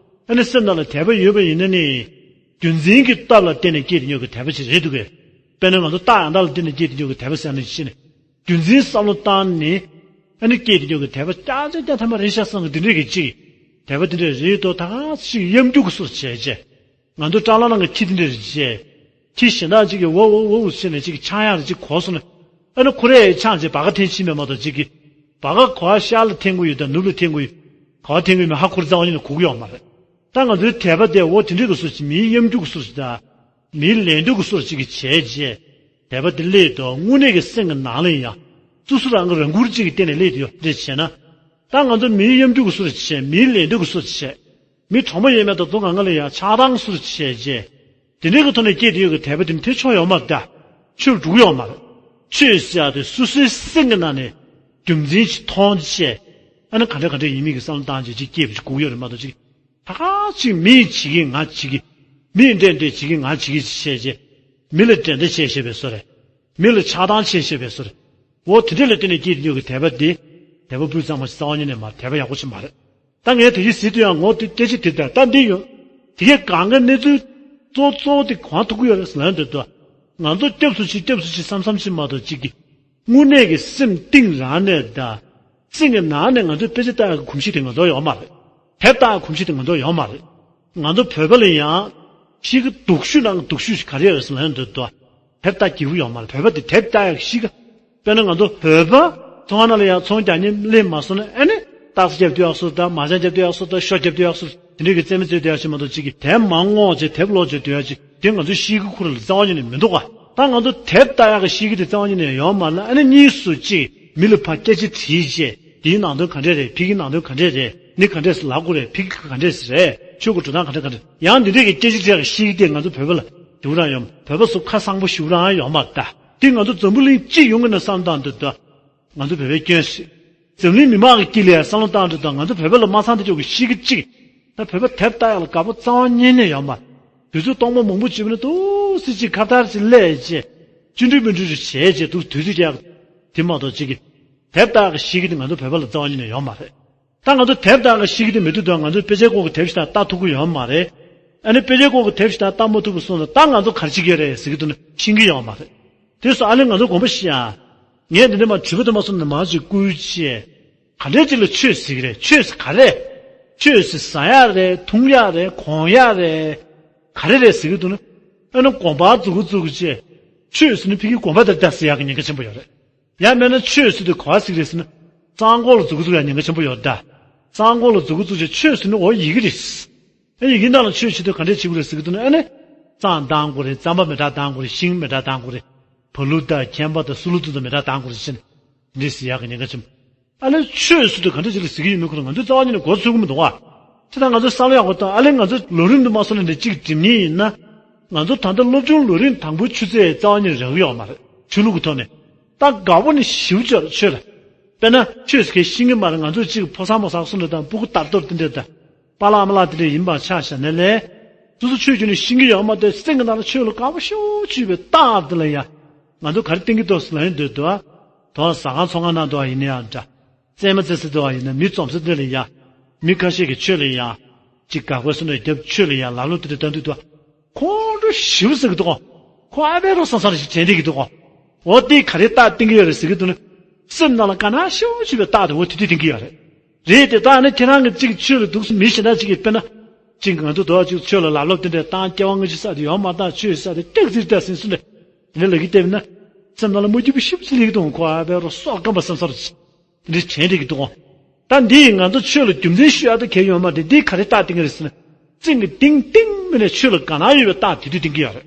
ཨ་ནི་སེམས་ནང་ལ་དད་པ་ཡོད་པ་ཡིན་ན་ནི། རྒྱུ་མཚན་གྱི་སྟབས་ལ་བརྟེན་ནས་སྐྱེས་ཏེ་ཡོད་ཀྱི་དད་པ་ཅིག་རེད་འདུག་གས། དཔེར་ན་ང་ཚོ་རྟགས་ཡང་དག་ལ་བརྟེན་ནས་སྐྱེས་ཏེ་ཡོད་ཀྱི་དད་པ་ཟེར་ནས་ཕྱིན་ནས། རྒྱུ་མཚན་བསམ་བློ་བཏང་ནས། ཨ་ནི་སྐྱེས་ཏེ་ཡོད་ཀྱི་དད་པ་རྐྱང་རྐྱང་རྐྱང་ཐ་མ་རེད་ཤག་བསམ་གི་འདི་འདྲས་ཀྱི་ཅིག་དད་པ་འདི་འདྲས་རེད་དོ། ད་ག་ཞིག་གཡམ་རྒྱུག་གི་སོར་བྱས་རྗེས། ང་ཚོ་སྐྲ་ལ་ནང་གི་ཁྱི་འདི་འདྲས་རེད་བྱས། ཁྱི་གཞན་དག་ཅིག་གིས་འོ་འོ་འོ་འོ་ཟེར་ནས་ཅིག་ཆང་ཡག་རེ་ཅིག་གོ་སོང་ན། ཨ་ནི་ཁོ་རས་ཆང་བྱས་སྦ་ག་འཐེན་ཕྱིན་པས་མ་གཏོགས་ཅིག་གིས། སྦ་ག་ག་པར་ཤར་ལ་འཐེན་གི་ཡོད་དང་ནུབ་ལ་འཐེན་གི་ཡོད། ག་པར་འཐེན་གི་ཡོད་མེད་ཧ་ཁོ་རང་རྩ་བ་ཉིད་ནས་གོ་གི་ཡོད་མ་རེད། ད་ང་ཚོའི་དད་པ་དེ་འོ་དེ་འདྲས་ཀྱི་སོར་ཅིག་མིའི་གཡམ་རྒྱུག་གི་སོར་ཅིག་དང་། མིའི་ལད་ཟློས་ཀྱི་སོར་ཅིག་གིས་བྱས་རྗེས། དད་པ་དེ་སླེབས་དུས་དངོས་གནས་ཀྱི་སེམས་ཀྱི་ནང་ལ་ཡང་། སོ་སོ་རང་གི་རང་བཀུར་ཅིག་གི་སྟེང་ནས་སླེབས་དུས་ཡོད་རེད་བྱས་ན། ད་ང་ཚོ་མིའི་གཡམ་རྒྱུག་གི་སོར་བྱས། མིའི་ལད་ཟློས་ཀྱི་སོར་བྱས། མི་གྲོགས་མོ་ཡས་མས་དང་རྫོང་གང་ག་ལ་ཡང་ཆགས་སྡང་སོར་བྱས་རྗེས། དེ་འདྲའི་གི་ཐོག་ནས་སྐྱེས་ཏེ་ཡོད་ཀྱི་དད་པ་དེ་འཐེན་ཆོག་ཡོད་མ་རེད་ད། ཆོས་འགྲུག་ཡོད་མ་རེད། ཆོས་ཟེར་ཡག་དེ་སོ་སོའི་སེམས་ཀྱི་ནང་ནས་རྒྱུ་མཚན་ཞིག་མཐོང་བྱས། ཨ་ནི་ག་འདྲ་ག་འདྲ་ཡིན་མིན་གྱི་བསམ་བློ་བཏང་བྱས་ཅིག་སྐྱེས་པ་ཅིག་དགོས་ཀྱི་ཡོད་རེད་མ་གཏོགས་ཅིག་ད་ག་ཅིག་མིས་བྱེད་ཀྱི་ང་བྱེད་ཀྱི། མིས་འདྲ་འདྲ་བྱེད་ཀྱི་ང་བྱེད་ཀྱི་བྱས་རྗེས། མི་ལ་འགྲན་ཟླ་བྱས་བྱས་པའི་བཟོ་རེད། མི་ལ་ཆགས་སྡང་བྱས་བྱས་པའི་བཟོ་རེད། འོ་དེ་འདྲ་ལ་བརྟེན་ནས་སྐྱེས་ཏེ་ཡོད་ཀྱི་དད་པ་འདི། དད་པ་སྤུས་གཙང་མ་ཞིག་རྩ་བ་ཉིད་ནས་མ་རེད། དད་པ་ཡག་པོ་ཞིག་མ་རེད། ད་ངས་དེ་གཞི་ཟེར་དུས་ཡང་ངོ་དེ་སྐད་ཆ་དེ་ལྟར་ད་འདི་ཡོད། དེ་གས་གང་ག་གནས་ཚུལ་གཙོ་གཙོ་བོ་དེ་གང་ཐུག་གི་ཡོད་རེད་ཟེར་ན་འདོད་དོ། ང་ཚོ་སྐྱབས་སུ་མཆི་སྐྱབས་སུ་མཆི་བསམ་བསམ་ཞིག་མ་གཏོགས་གཅིག་གི། དངོས་གནས་ཀྱི་སེམས་གཏིང་རང་ནས་དང་། སེམས་ཀྱི་ནང་ནས་ང་ཚོས་དཔེ་ཆ་ལྟ་ཡག་གི་གོམས་གཤིས་དེ་ང་ཚོར་ཡོད་མ་རེད། དེབ་ལྟ་ཡག་གོམས་གཤིས་དེ་ང་ཚོར་ཡོད་མ་རེད། ང་ཚོ་བོད་པ་ལ་ཡང་གཤིས་ཀ་སྡུག་ཤོས་ནང་གི་སྡུག་ཤོས་ཤིག་ག་རེ་ཡོད་ཟེར་ན་འདོད་དོ། དེབ་ལྟ་སྐྱིད་པོ་ཡོད་མ་རེད། བོད་པ་དེ་དེབ་ལྟ་ཡག་གཤིས་ཀ། དཔེར་ན་ང་ཚོ་བོད་པ་ཚོང་ཁང་ནང་ལ་ཡང་ཚོང་རྒྱག་མཁན་སླེབས་མ་སོང་ན་ཨ་ནི་རྟགས་རྒྱབ་སྡོད་ཡག་སོ་དང་མ་ཅང་རྒྱབ་སྡོད་ཡག་སོ་དང་ཤོ་རྒྱབ་སྡོད་ཡག་སོ་དེ་འདྲའི་གི་རྩེད་མོ་རྩེ་སྡོད་ཡག་ཞིག་མ་གཏོགས་ཅིག་གི་དེབ་མང་ངོ་ཅིག་དེབ་ཀློག་ཅིག་སྡོད་ཡག་ཅིག་དེ་ང་ཚོའི་གཤིས་ཀ་ཁུར་ལ་རྩ་བ་ཉིད་ནས་མི་འདུག་ག། ད་ང་ཚོ་དེབ་ལྟ་ཡག་གི་གཤིས་ཀ་དེ་རྩ་བ་ཉིད་ནས་ཡོད་མ་རེད། ཨ་ནི་གཉིས་སུ་གཅིག་མི་ལ་ཕར་སྐད་ཆ་དྲིས་བྱས་དེའི་ནང་དོན་ག་འདྲས་རེད། ཕ་གིའི་ནང་དོན་ག་འདྲས་རེད། འདི་ག་འདྲས་སེ་ལབ་དགོས་རེད། ཕ་གི་ག་འདྲས་སེ་རེད། ཆོས་ཀྱི་འགྲོ་སྟངས་ག་འདྲས་ག་འདྲས། ཡང་འདི་འདྲས་ཀྱི་སྐད་ཆ་དྲིས་ཡག་གི་གཤིས་ཀ་དེ་ང་ཚོ་བོད་པ་ལ་དེ་འདྲ་ཡོད། བོད་པ་ཚོ་ཁ་གསང་པོ་ཞེ་པོ་རང་ཡོད་མ་རེད། ད་འདི་ང་ཚོ་འཛམ་བུ་གླིང་སྤྱི་ཡོངས་ཀྱི་ནང་བསམ་བཏང་དུས་ད། ང་ཚོ་བོད་པའི་སྐྱོན་ཞིག་འཛམ་གླིང་མི་མང་གི་དཀྱིལ་ལ་ཡང་བསམ་བློ་བཏང་དུས་ད་ང་ཚོ་བོད་པ་ལ་མ་ཚང་དེ་ཅོག་གི་གཤིས་ཀ་གཅིག་ད་བོད་པ་དེབ་ལྟ་ཡག་ལ་དགའ་པོ་རྩ་བ་ཉིད་ནས་ཡོད་མ་རེད། དུས་ཚོད་སྟོང་པ་མང་པོ་བྱས་པ་ན་ཏོག་ཙམ་ཅིག་ཁ་བརྡ་ཅིག་སླེབས་བྱས། བཅུད་འགྲིལ་མི་འགྲིལ་རེ་བྱས་བྱས་འདུག་དུས་ཚོད་ཀྱང་དེ་མ་གཏོགས་ཅིག་གི་དེབ་ལྟ་ཡག་གི་གཤིས་ཀ་དེ་ང་ཚོ་བོད་པ་ལ་རྩ་བ་ཉིད་ནས་ཡོད་མ་རེད། ད་ང་ཚོ་དེབ་ལྟ་ཡག་གི་གཤིས་ཀ་དེ་མེད་དུས་ད་ང་ཚོས་དཔེ་ཆའི་སྐོར་གྱི་དེབ་ཞིག་ད་ལྟ་ཐུབ་ཀྱི་ཡོད་མ་རེད། ཨ་ནི་དཔེ་ཆའི་སྐོར་གྱི་དེབ་ཞིག་ད་ལྟ་མ་ཐུབ་པ་སོང་ཙང་ད་ང་ཚོ་ག་རེ་བྱེད་ཀྱི་ཡོད་རེད་ཟེར་གྱི་འདུག་ན་ཤེས་ཀྱི་ཡོད་མ་རེད། དེ་སོང་ཨ་ནི་ང་ཚོ་དགོངས་པ་བཞེས་ཨ། ངས་འདི་འདྲ་མ་དྲི་བ་དེ་མ་སོང་ན་མང་ཞིག་བསྐུལ་བྱས། ག་འདྲས་ཅིག་ལ་ཆོས་ཟེར་གྱི་རེད། ཆོས་ཟེར་ག་རེ། ཆོས་ཟེར་ཟ་ཡག་རེད། འཐུང་ཡག་རེད། གོན་ཡག་རེད། ག་རེ་རེད་ཟེར་གྱི་འདུག་ན། ཨ་ནི་དགོན་པ་འཛུགས་འཛུགས་བྱས། ཆོས་ཟེར་ན་ཕ་གིའི་དགོན་པ་དེར་ལྟ་ཟེར་ཡག་གི་ཉེན་ཁ་ཆེན་པོ་ཡོད་རེད། ཡང་མིན་ན་ཆོས་ཟེར་དུས་ག་བ་ཟེར་གྱི་རེད་ཟེར་ན། གཙང་ཁོག་ལ་འཛུགས་འཛུགས་ཡག་ཉེན་ཁ་ཆེན་པོ་ཡོད་རེད་ད། གཙང་ཁོག་ལ་མཛུ་གུ་བཙུགས་བྱས་ཆོས་ཟེར་ན་འོ་ཡི་གེ་རེད། ཨ་ཡི་གེ་ནང་ལ་ཆོས་བྱེད་དུས་ག་འདྲས་བྱེད་དགོས་རེད་ཟེར་གྱི་འདུག་ན། ཨ་ནི་གཙང་བཏང་དགོས་རེད། རྩམ་པ་མེ་སྲེག་བཏང་དགོས་རེད། ཤིང་མེ་སྲེག་བཏང་དགོས་རེད། བ་ལུ་དང་ཁྱད་པར་དང་སུ་ལུ་ཚུ་དང་མེ་སྲེག་བཏང་དགོས་རེད་ཟེར་ནས་འདི་ཟེར་ཡག་གི་ཉེན་ཁ་ཆེན་པོ། ཨ་ལས་ཆོས་ཟེར་དུས་ག་འདྲ་ཅིག་ལ་ཟེར་གྱི་ཡོད་མེད་ཁོ་རང་ང་ཚོས་རྩ་བ་ཉིད་ནས་མགོ་ཚོད་ཀྱི་མི་འདུག་ག། ཅི་ལྟར་ང་ཚོས་བསམ་བློ་ཡག་པོ་བཏང་། ཨ་ལས་ང་ཚོ་ལོ་རིམ་དུ་མ་སོང་ནས་འདི་གཅིག་འགྲིམ་མཁན་ཡིན་ན། ང་ཚོ་ད་ལྟ་སློབ་ཆུང་ལོ་རིམ་དང་པོའི་ཆུ་ཚད་རྩ་བ་ཉིད་ནས་རག་གི་ཡོད་མ་རེད། ཆོས་ལུགས་ཀྱི་ཐོག་ནས། ད་དགའ་པོ་ནི་ཞེ་པོ་ཅིག་ཡོད་རེད་ཆོས་ལ། དཔེར་ན་ཆོས་ཟེར་མཁན་ཤེས་ཀྱི་མ་རེད། ང་ཚོ་གཅིག་ཕོ་གསར་མོ་གསར་གསུམ་འདྲ་དང་སྤུ་གུ་དར་མདོ་དེ་འདྲ་དང་། པཱ་ལགས་ཨ་མ་ལགས་དེ་འདྲ་ཡིན་པ་ཆ་བཞག་ན་ལས། སོ་སོ་ཆོས་བྱས་ནས་ཤེས་ཀྱི་ཡོད་མ་རེད། སེམས་ཀྱི་ནང་ལ་ཆོས་ལ་དགའ་པོ་ཞེ་པོ་ཅིག་ཡོད་པའི་རྟགས་དེ་ལ་ཡ། ང་ཚོ་ག་རེ་བསྟན་གྱི་འདུག་ཟེར་ལབ་ཡོང་དུས་དུ་བ། དོ་ཟ་ཁང་ཚོང་ཁང་ནང་དུ་བ་ཡིན་ན་ཡང་འདྲ། རྩེད་མོ་རྩེ་ས་དུ་བ་ཡིན་ན། མི་འཛོམས་ས་དེ་ལ་ཡ། མི་ཁ་ཤས་ཀྱིས་ཆོས་ལ་ཡ། ཅིག་དགའ་དགའ་སོ་ནས་རྒྱབ་ཆོས་ལ་ཡ་ལབ་ལོ་དེ་འདྲ་བཏང་དུས་དུ་བ། ཁོང་ཁྲོ་ཞེ་པོ་ཟ་གི་འདུག་གོ། ཁོ་ཨ་ཕའི་རོ་བསམ་བསམ་ཞིག་དྲན་བསྡད་ཀྱི་འདུག་གོ། འོ་དེ་ག་རེ་རྟགས་བསྟན་གྱི་ཡོད་རེད་ཟེར་གྱི་འདུག་ན། སེམས་ནང་ལ་དགའ་སྣང་ཞེ་པོ་ཅིག་ཡོད་པའི་རྟགས་དེ་འོ་དེ་དུས་བསྟན་གྱི་ཡོད་རེད། རེད་དེ། ད་ནི་ཁྱེད་རང་གིས་གཅིག་ཆོས་ལ་འདུག་མི་གཞན་དག་ཅིག་གིས་དཔེར་ན། གཅིག་ང་ཚོ་དོ་གཅིག་ཆོས་ལ་ལབ་ལོ་དེ་འདྲ་བཏང་། སྐྱེ་བ་སྔ་ཕྱི་ས་དེ་ཡོད་མ་རེད། ད་ཆོས་ས་དེ་ཏོག་ཙམ་ལྟ་ཟིན་སུ་འདྲ་དེ་འདྲ་ལབ་ཀྱི་བལྟས་ན། སེམས་ནང་ལ་མ་འགྱུར་བ་ཞེ་པོ་ཅིག་སླེབས་ཀྱི་འདུག་ཁོ་ཨ་ཕའི་རོ་སྲོག་སྐམ་པ་བསམ་བསམ་རེད། དེ་འདྲ་དྲན་བསྡད་ཀྱི་འདུག་དེ་འདི་ང་ཚོ་ཆོས་ལ་རྒྱུ་མཚན་ཞུ་ཡག་ད་གལ་ཡོད་མ་རེད། འདི་ག་རེ་རྟགས་བསྟན་གྱི་རེད་ཟེར་ན། སེམས་ཀྱི་གཏིང་གཏིང་མ་ནས་ཆོས་ལ་དགའ་སྣང་ཡོད་པའི་རྟགས་དེ་དུས་བསྟན་གྱི་ཡོད་རེད།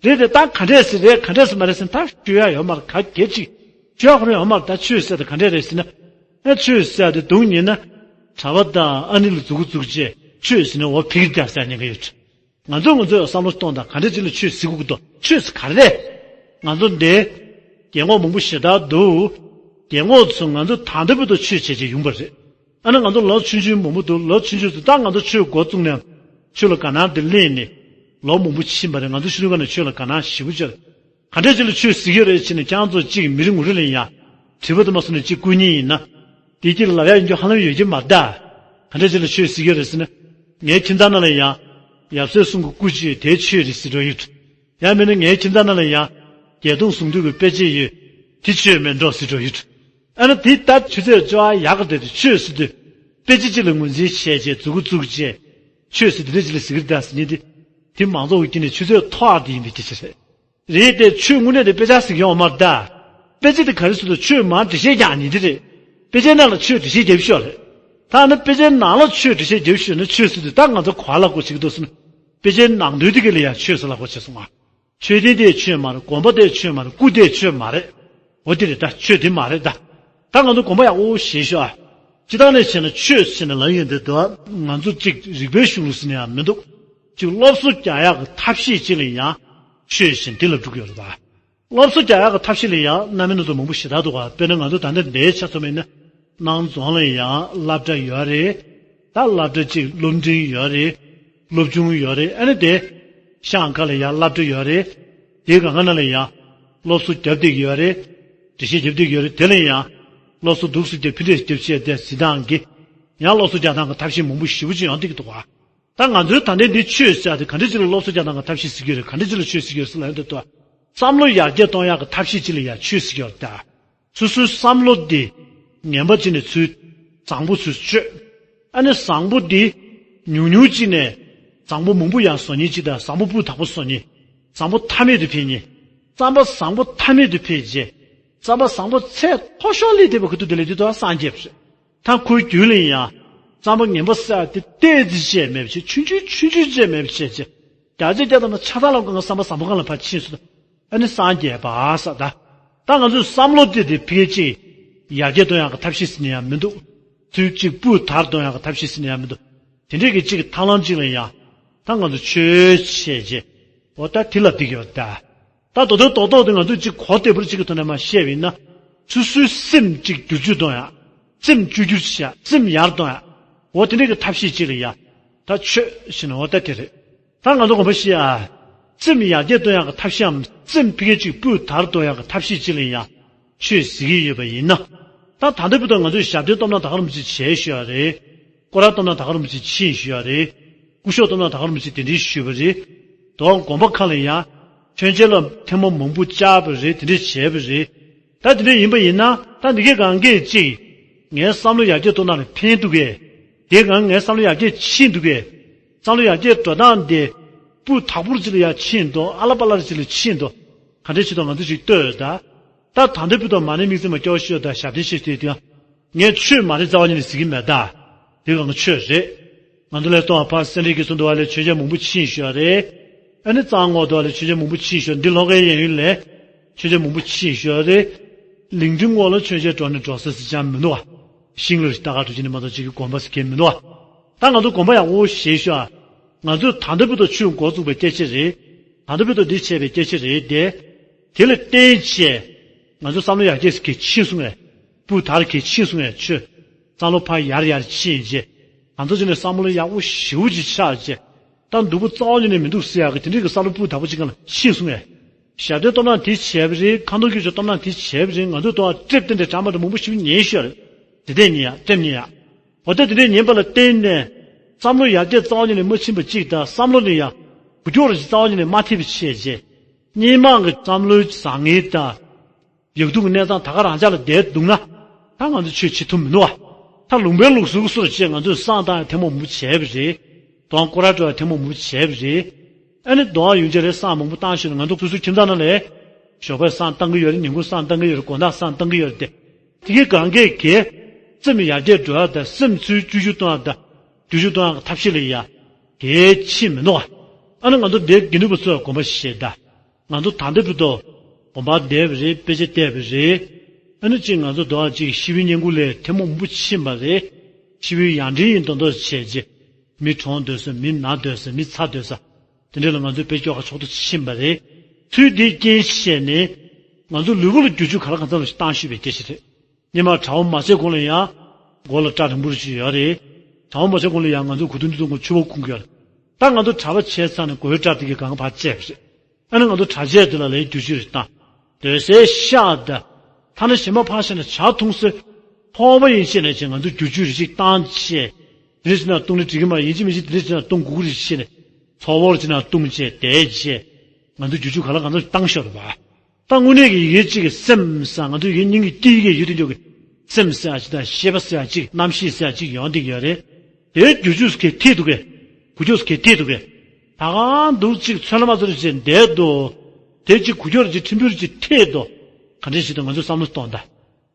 རེད་དེ། ད་ག་འདྲས་ཟེར་རེད། ག་འདྲས་ཟེར་མ་རེད་ཟེར་ན། ད་ཞུ་ཡག་ཡོད་མ་རེད། ག་གེ་ཅིག་ཞུ་ཡག་ཁོ་རང་ཡོད་མ་རེད། ད་ཆོས་ཟེར་དེ་ག་འདྲས་རེད་ཟེར་ན། ཨ་ཆོས་ཟེར་དེ་སྡུག་ཉེས་ན། གྲྭ་པ་དང་ཨ་ནེ་ལ་མཛུ་གུ་བཙུགས་བྱས་ཆོས་ཟེར་ན་འོ་ཕ་གིར་བསྡད་ཟེར་ཉེན་ཁ་ཡོད། ང་ཚོ་ང་ཚོས་བསམ་བློ་གཏོང་དང་། ག་འདྲས་ཅིག་ལ་ཆོས་ཟེར་དགོས་ཀྱི་འདུག་ཆོས་ཟེར་ག་རེ་རེད། ང་ཚོ་འདི་རྒན་གོག་མང་པོ་ཞེ་དྲག་འདུག་རྒན་གོག་ཚོ་ང་ཚོ་ད་ལྟ་བར་དུ་ཆོས་བྱས་བྱས་ཡོང་པ་རེད། ཨ་ནི་ང་ཚོ་ལོ་ཆུང་ཆུང་མང་པོ་འདུག་ལོ་ཆུང་ཆུང་ཚོ་ད་ང་ཚོ་ཆོས་འགོ་བཙུགས་ནས་ཆོས་ལ་དགའ་སྣང་དེ་སླེབས་ནས་ལོ་མང་པོ་ཕྱིན་པ་རེད། ང་ཚོ་ཤི་རུ་ཁ་ནས་ཆོས་ལ་དགའ་སྣང་ཞེ་པོ་ཅིག་རེད། ག་འདྲས་ཅིག་ལ་ཆོས་ཟེར་གྱི་རེད་ཟེར་ནས་ཁྱེད་རང་ཚོ་གཅིག་མི་རེ་ངོ་རེ་ལ་ཡ་དྲི་བ་དུ་མ་སོང་ནས་གཅིག་བསྐུར་མཁན་ཡིན་ན། དེ་གཅིག་ལ་ལབ་ཡག་ཡོང་རྒྱུ་ཧ་ལམ་ཡོད་ཀྱི་མ་རེད་ད། ག་འདྲས་ཅིག་ལ་ཆོས་ཟེར་གྱི་རེད་ཟེར་ན། ངའི་ཁྱིམ་ཚང་ནང་ལ་ཡ། ཡབ་སྲས་གསུམ་གྱི་སྐུ་ཅིག་ཡོད། དེ་ཆོས་རེད་ཟེར་འགྲོ་ཡོད། ཡང་མིན་ན་ངའི་ཁྱིམ་ཚང་ནང་ལ་ཡ། བརྒྱད་སྟོང་གཟུངས་བསྡུས་ཀྱི་དཔེ་ཆ་ཡོད། དེ་ཆོས་མིན་འགྲོ་ཟེར་འགྲོ་ཡོད། ཨ་ནི་དེ་ད་ཆུ་ཚད་ཅོག་ཡག་གི་དེ་དེ་ཆོས་ཟེར་དུས། དཔེ་ཆ་གཅིག་ལ་ངོས་འཛིན་བྱས་བྱས་མཛུ་གུ་བཙུགས་བྱས། ཆོས་ཟེར་དེ་འདྲས་ཅིག་ལ་ཟེར་གྱི་རེད་ད་ཟེར་མཁན་དེ། དེ་མང་ཚོགས་ཀྱི་དཀྱིལ་ནས་ཆུ་ཚད་མཐོ་བ་དེ་ཡིན་པའི་སྐད་ཆ་རེད། རེད་དེ། ཆོས་དངོས་གནས་དེ་དཔེ་ཆ་ཟེར་གྱི་ཡོད་མ་རེད་ད། དཔེ་ཆ་དེ་ག་རེ་ཟེར་དུས་ཆོས་མར་འགྲེལ་བཤད་རྒྱག་མཁན་དེ་རེད། དཔེ་ཆའི་ནང་ལ་ཆོས་འགྲེལ་བཤད་རྒྱབ་ཤོག་རེད། ད་ནི་དཔེ་ཆའི་ནང་ལ་ཆོས་འགྲེལ་བཤད་རྒྱབ་ཤོག་ན་ཆོས་ཟེར་དུས་ད་ང་ཚོ་ག་པར་ལབ་དགོས་བྱེད་ཀྱི་འདུག་ཟེར་ན། དཔེ་ཆའི་ནང་དོན་དེ་ག་ལ་ཡང་ཆོས་ཟེར་ལབ་དགོས་བྱས་སོང་ང་། མཆོད་རྟེན་དེ་ཆོས་མ་རེད། དགོན་པ་དེ་ཆོས་མ་རེད། སྐུ་དེ་ཆོས་མ་རེད། འོ་དེ་རེད་ད། ཆོས་དེ་མ་རེད་ད། ད་ང་ཚོ་དགོངས་པ་ཡག་པོ་བཞེས་ཤོག་ཨ། སྤྱིར་བཏང་ནས་བྱས་ན་ཆོས་ཟེར་ནས་ལབ་ཡོང་དུས་དུ་ང་ཚོ་གཅིག་རིག་པའི་གཞུང་ལུགས་ཟེར་ནས་ཡང་མི་འདུག་གཅིག་སློབ་གསོ་རྒྱག་ཡག་གི་ཐབས་ཤེས་གཅིག་ལ་ཡང་ཆོས་ཟེར་འདི་ལབ་འགྲོ་གི་ཡོད་རེད་པ། སློབ་གསོ་རྒྱག་ཡག་གི་ཐབས་ཤེས་ལ་ཡང་རྣམ་སྨིན་སྣ་ཚོགས་མང་པོ་ཞེ་དྲག་འདུག་ག་དཔེར་ན་ང་ཚོ་ད་ལྟ་འདིའི་ཆ་མཚོན་པ་ཡིན་ན། སྣང་རྫོང་ལ་ཡང་སློབ་གྲྭ་ཡོད་རེད། ད་སློབ་གྲྭ་གཅིག་སློབ་འབྲིང་ཡོད་རེད། སློབ་ཆུང་ཡོད་རེད། ཨ་ནི་དེ། ཤང་ཁག་ལ་ཡང་སློབ་གྲྭ་ཡོད་རེད། དེའི་སྒང་ག་ནང་ལ་ཡང་སློབ་གསོ་རྒྱབ་བསྡད་ཀྱི་ཡོད་རེད། འགྲེལ་བཤད་རྒྱབ་བསྡད་ཀྱི་ཡོད་རེད། དེ་ལ་ཡང་སློབ་གསོ་འདུག་སེ་རྒྱབ། ཕུད་འབྲས་རྒྱབ་བྱས་དེ་གཟིགས་སྟངས་ཀྱི། ཡང་སློབ་གསོ་རྒྱག་སྟངས་ཀྱི་ཐབས་ཤེས་མང་པོ་ཞེ་པོ་ཅིག་ཡོང་བསྡད་ཀྱི་འདུག་ག་ད་ང་ཚོའི་ད་ལྟའི་འདི་ཆོས་ཟེར་ཡག་དེ་ག་འདྲ་ཅིག་ལ་སློབ་གསོ་རྒྱག་སྟངས་ཀྱི་ཐབས་ཤེས་ཟེར་གྱི་ཡོད་རེད། ག་འདྲ་ཅིག་ལ་ཆོས་ཟེར་གྱི་ཡོད་རེད་ཟེར་ལབ་ཡོང་དུས། བསམ་བློ་ཡར་རྒྱས་གཏོང་ཡག་གི་ཐབས་ཤེས་ཅིག་ལ་ཡང་ཆོས་ཟེར་གྱི་ཡོད་རེད་ད། སོ་སོའི་བསམ་བློ་དེ་ངན་པ་བྱས་ནས་ཚུར་བཟང་པོ་ཚུར་བཅོས། ཨ་ནི་བཟང་པོ་དེ་ཉུང་ཉུང་བྱས་ནས་བཟང་པོ་མང་པོ་ཡར་བཟོ་མཁན་ཅིག་དང་། བཟང་པོ་སྤུས་དག་པོ་བཟོ་མཁན། བཟང་པོ་མཐའ་མེད་དུ་འཕེལ་མཁན། རྩམ་པ་བཟང་པོ་མཐའ་མེད་དུ་འཕེལ་རྗེས། རྩམ་པ་བཟང་པོ་ཚད་མཐོ་ཤོས་སླེབས་བསྡད་པ་ཁུ་ཐུག་དེ་ལ་དེ་ཚོ་སངས་རྒྱས་པ་རེད། ད་ཁོའི་རྒྱུད་ལ་ཡང་རྩམ་པ་ངན་པ་ཟེར་ཡག་དེ་ཏོག་ཙམ་བཅས་མེད་པ་བྱས། ཆུང་ཆུང་ཆུང་ཆུང་བཅས་མེད་པ་བྱས་བྱས། བརྒྱ་ཆ་བརྒྱ་ཐམ་པ་ཆ་ཚང་ལ་སྒང་ག་བསམ་པ་བཟང་པོ་སྒང་ལ་ཕར་ཕྱིན་སོང་། ཨ་ནི་སངས་རྒྱས་པ་ཟེར་ད། ད་ང་ཚོའི་བསམ་བློ་དེ་དེ་ཕལ་ཆེར་ཡར་རྒྱས་གཏོང་ཡག་གི་ཐབས་ཤེས་ཟེར་ནས་ཡང་མི་འདུག་ཚུལ་གཅིག་སྤུས་དག་གཏོང་ཡག་གི་ཐབས་ཤེས་ཟེར་ནས་ཡང་མི་འདུག་དེ་འདྲའི་གི་གཅིག་གི་ཐབས་ལམ་གཅིག་ལ་ཡང་། ད་ང་ཚོ་ཆོས་བྱས་རྗེས། འོ་ད་དེ་ལ་འདི་ཡོད་ད། ད་དོ་དོ་རྡོག་རྡོག་དེ་ང་ཚོས་གཅིག་གོ་བདེ་པོ་གཅིག་གི་ཐོག་ནས་མར་བཤད་པ་ཡིན་ན། སོ་སོའི་སེམས་གཅིག་བསྒྱུར་བཅོས་གཏོང་ཡག་སེམས་བཅོས་བསྒྱུར་བྱེད་ཡག་སེམས་ཡར་གཏོང་ཡག་འོ་དེ་འདྲའི་གི་ཐབས་ཤེས་གཅིག་ལ་ཡ། ད་ཆོས་ཟེར་ན་འོ་ད་དེ་རེད། ད་ང་ཚོ་དགོངས་པ་བཞེས་ཨ། སེམས་ཡར་རྒྱས་གཏོང་ཡག་གི་ཐབས་ཤེས་འམ། སེམས་ཕ་གི་གཅིག་སྤུས་དག་གཏོང་ཡག་གི་ཐབས་ཤེས་གཅིག་ལ་ཡ། ཆོས་ཟེར་གྱི་ཡོད་པ་ཡིན་ན། ད་ད་ལྟ་བར་དུ་ང་ཚོས་ཞབས་བརྟན་སྟོབས་ལྡན་ད་ག་རང་བྱས་བྱས་ཞུ་ཡག་རེད། སྐོར་ར་སྟོབས་ལྡན་ད་ག་རང་བྱས་ཕྱིན་ཞུ་ཡག་རེད། སྐུ་ཞབས་སྟོབས་ལྡན་ད་ག་རང་བྱས་དེ་འདྲའི་ཞུས་པ་རེད། དོ་དགོན་པ་ཁག་ལ་ཡང་མཆོད་མཇལ་ལ་ཐེངས་མ་མང་པོ་བཅར་བ་རེད། དེ་འདྲ་བྱས་པ་རེད། ད་དེ་འདྲ་ཡིན་པ་ཡིན་ན། ད་འདི་གའི་སྒང་གས་ཅིག་ངའི་བསམ་བློ་ཡར་རྒྱས་གཏོང་སྟངས་ལ་ཕན་འདུག་གས། དེའི་སྒང་ངའི་བསམ་བློ་ཡར་རྒྱས་ཕྱིན་འདུག་གས། བསམ་བློ་ཡར་རྒྱས་འགྲོ་སྟངས་དེ་སྤུས་དག་པོ་ཅིག་ལ་ཡར་ཕྱིན་འདུག་ཨ་ལ་པ་ལ་ཅིག་ལ་ཕྱིན་འདུག་ག་འདྲ་བྱེད་དོ་ང་ཚོ་ཅིག་ལྟོས་ད། ད་ད་ལྟ་བར་དུ་མ་ཎི་དམིགས་བརྩེ་མ་སྐྱོར་ཤོས་དང་ཞབས་བརྟན་ཤོས་དེ་དེ་ཡང་། ངས་ཆོས་མ་རེད་རྩ་བ་ཉིད་ནས་ཟེར་གྱི་མེད་ད། དེ་གང་ག་ཆོས་རེད། ང་ཚོ་ལས་ལྟོ་བ་ཕར་སེ་འབྲས་དཀར་གསུམ་དུ་བ་ལས་མཆོད་མཇལ་མང་པོ་ཕྱིན་ཞུ་བ་རེད། ཨ་ནི་རྩ་སྔོན་དུ་བ་ལས་མཆོད་མཇལ་མང་པོ་ཕྱིན་ཞུ་བ། འདི་ལྷོ་ཁའི་གཡས་གཡོན་ལས་མཆོད་མཇལ་མང་པོ་ཕྱིན་ཞུ་བ་རེད། གླིང་ཕྲན་སྔོན་ལ་མཆོད་མཇལ་འགྲོ་ནས་འགྲོ་ས་ཟེར་ཅང་མི་འདུག་བ། ཤིང་ལ་རི་ལྟ་ག་འགྲོ་ཅི་ནི་མ་གཏོགས་ཅིག་གི་དགོན་པ་ཟེར་མཁན་མི་འདུག་བ། ད་ང་ཚོ་དགོན་པ་ཡག་པོ་ཞེས་ཞུ་བ། ང་ཚོས་ད་ལྟ་བར་དུ་ཆོས་འགོ་བཙུགས་པའི་སྐད་ཆ་རེད། ད་ལྟ་བར་དུ་འདི་བྱས་པའི་སྐད་ཆ་རེད་དེ། དེ་ལ་བརྟེན་བྱས། ང་ཚོ་བསམ་བློ་ཡར་རྒྱས་སུ་གལ་ཆེན་སོང་བས། སྤུས་དག་གལ་ཆེན་སོང་བས་ཆོས། བསམ་བློ་ཕར་ཡར་ཡར་ཕྱིན་རྗེས། ང་ཚོ་ཅིག་ནས་བསམ་བློ་ཡག་པོ་ཞེ་པོ་ཅིག་ཆགས་རྗེས། ད་སྡུག་པོ་རྩ་བ་ཉིད་ནས་མི་འདུག་ཟེར་ཡག་གི་དེ་འདྲའི་གི་བསམ་བློ་སྤུས་དག་པོ་ཅིག་སྒང་ལ་ཕྱིན་སོང་བས། ཞབས་བརྟན་སྟོབས་རྣམས་དེ་བྱས་པ་རེད། ཁ་འདོན་སྐྱོན་བརྗོད་སྟོབས་རྣམས་དེ་བྱས་པ་རེད། ང་ཚོས་དོ་བ་ཀྲེབ་ཏན་ཏན་དྲ་མ་འདྲ་མང་པོ་ཞིག་ཉན་ཤོར་རེད། དེ་འདྲས་ཉན་ཡག་ཀྲེབ་ཉན་ཡག་འོ་ད་དེ་འདྲས་ཉན་པ་ལ་བརྟེན་ནས། བསམ་བློ་ཡར་རྒྱས་རྩ་བ་ཉིད་ནས་མ་ཕྱིན་པ་གཅིག་དང་། བསམ་བློ་ནི་ཡང་། གུ་ཀྱོག་རེ་རྩ་བ་ཉིད་ནས་མ་ཐེབས་པ་བྱས་རྗེས། སྔོན་མ་གི་བསམ་བློའི་བཟང་ངན་དང་། ཡག་སྡུག་གི་གནས་སྟངས་ད་ག་རང་ཅག་ལ་བསྡད་འདུག་ན། ད་ང་ཚོ་ཆོས་བྱེད་ཐུབ་མི་འདུག་བ། ད་ལུང་པའི་ལུགས་སྲོལ་སོར་བྱས་ང་ཚོས་བསང་བཏང་ཡག་ཐེངས་མང་པོ་བྱས་པ་རེད། དོང་སྐོར་ར་འགྲོ་ཡག་ཐེངས་མང་པོ་བྱས་པ་རེད། ཨ་ནི་དོང་ཡོང་རྗེས་ལ་བསང་མང་པོ་བཏང་ཞོར་ང་ཚོ་སོ་སོའི་ཁྱིམ་ཚང་ནང་ལ། ཞོགས་པའི་བསང་བཏང་གི་ཡོད་རེད། ཉིན་གུང་བསང་བཏང་གི་ཡོད་རེད། དགོང་དག་བསང་བཏང་གི་ཡོད་རེད་དེ། དེ་གའི་གང་གས་གས། སེམས་ཡར་རྒྱས་འགྲོ་ཡག་དང་སེམས་ཚུར་བཅོས་བསྒྱུར་གཏོང་ཡག་དང་། བསྒྱུར་བཅོས་གཏོང་ཡག་གི་ཐབས་ཤེས་ལ་ཡ། གལ་ཆེ་མི་འདུག་བ། ཨ་ནི་ང་ཚོ་འདིར་དགེ་འདུན་པ་ཚོས་དགོན་པ་བཞེས་ད། ང་ཚོ་ད་ལྟ་བར་དུ་དགོན་པར་བསྡད་པ་རེད། དཔེ་ཆ་བལྟས་པ་རེད། ཨ་ནི་གཅིག་ང་ཚོ་དོ་བ་གཅིག་ཤི་བོའི་བསྙེན་བཀུར་ལ་ཐེངས་མང་པོ་ཕྱིན་པ་རེད། ཤི་བོའི་ཡར་འདྲེན་ཡིན་མདོག་མདོག་བྱས་རྗེས། མི་གྲོངས་སྡོད་ས། མི་ན་སྡོད་ས། མི་ཚ་སྡོད་ས། དེ་འདྲ་ལ་ང་ཚོས་དཔེ་ཁྱོ་ག་ཕྱོགས་བསྡུ་ཕྱིན་པ་རེད། ཚུལ་དེའི་རྐྱེན་བྱས་ནས། ང་ཚོ་ལུས་པོ་ལ་འགྱུར་བཅོས་ག་ལ་གང་འཚམ་ཞིག་བཏང་ཤེས་པའི་སྐད་ཆ་རེད། སྔོན་མ་གྲྭ་པ་མ་བྱས་གོང་ལ་ཡང་། མགོ་ལ་སྐྲ་རིང་པོ་རེ་ཅིག་ཡོད་རེད། གྲྭ་པ་མ་བྱས་གོང་ལ་ཡང་ང་ཚོ་གོས་ཐུང་ཐུང་གོན། ཕྱུ་པ་གོན་གྱི་ཡོད་རེད། ད་ང་ཚོ་གྲྭ་པ་བྱས་ཚར་ནས་མགོའི་སྐྲ་དེ་གའི་སྒང་ག་ཕར་བཅད་པ་རེད། ཨ་ནི་ང་ཚོ་གྲྭ་ཆས་དེ་ལ་ལའི་འགྱུར་བཅོས་རེ་བཏང་། སྡོད་སའི་ཤག་དང་། ཐ་ན་གཞན་པ་ཕར་བཞག་ན་ཇ་འཐུང་སའི་ཕོར་པ་ཡན་ཆད་ནས་ཀྱང་ང་ཚོ་འགྱུར་བཅོས་རེ་ཅིག་བཏང་བྱས། དེ་འདྲ་བྱས་ན་བཏུང་ན་འགྲིག་གི་མ་རེད། ཡིན་གཅིག་མིན་གཅིག་དེ་འདྲ་བྱས་ན་བཏུང་དགོས་ཀྱི་རེད་བྱས་ནས། ཚོགས་འཁོར་བྱས་ན་བཏུང་བྱས་བསྡད་བྱས། ང་ཚོ་འགྱུར་བཅོས་ག་ལ་གང་འཚམ་བཏང་ཤོར་བ། ད་དངོས་གནས་ཀྱི་ཡི་གེ་གཅིག་གི་སེམས་ཟེར། ང་ཚོ་ཡི་གེ་སྙིང་གི་དཀྱིལ་གྱི་ཡུལ་དུ་འཇོག་གི། སེམས་ཟེར་ཡག་གཅིག་དང་། ཤེས་པ་ཟེར་ཡག་གཅིག་རྣམ་ཤེས་ཟེར་ཡག་གཅིག་ཡོང་བསྡད་ཀྱི་ཡོད་རེད། དེའི་འགྱུར་བཅོས་སུ་གལ་ཐེབས་འདུག་གས། འགྱུར་བཅོས་སུ་གལ་ཐེབས་འདུག་གས། ད་གང་འདུག་གཅིག་ཚོད་ལ་མ་ཚོར་བྱས་བསྡད་འདུག་དེ་གཅིག་འགྱུར་བཅོས་རེ་གཅིག་ཕྲན་བུ་རེ་གཅིག་ཐེབས་འདུག་ག་འདྲ་ཞིག་འདུག་ང་ཚོས་བསམ་བློ་གཏོང་དང་།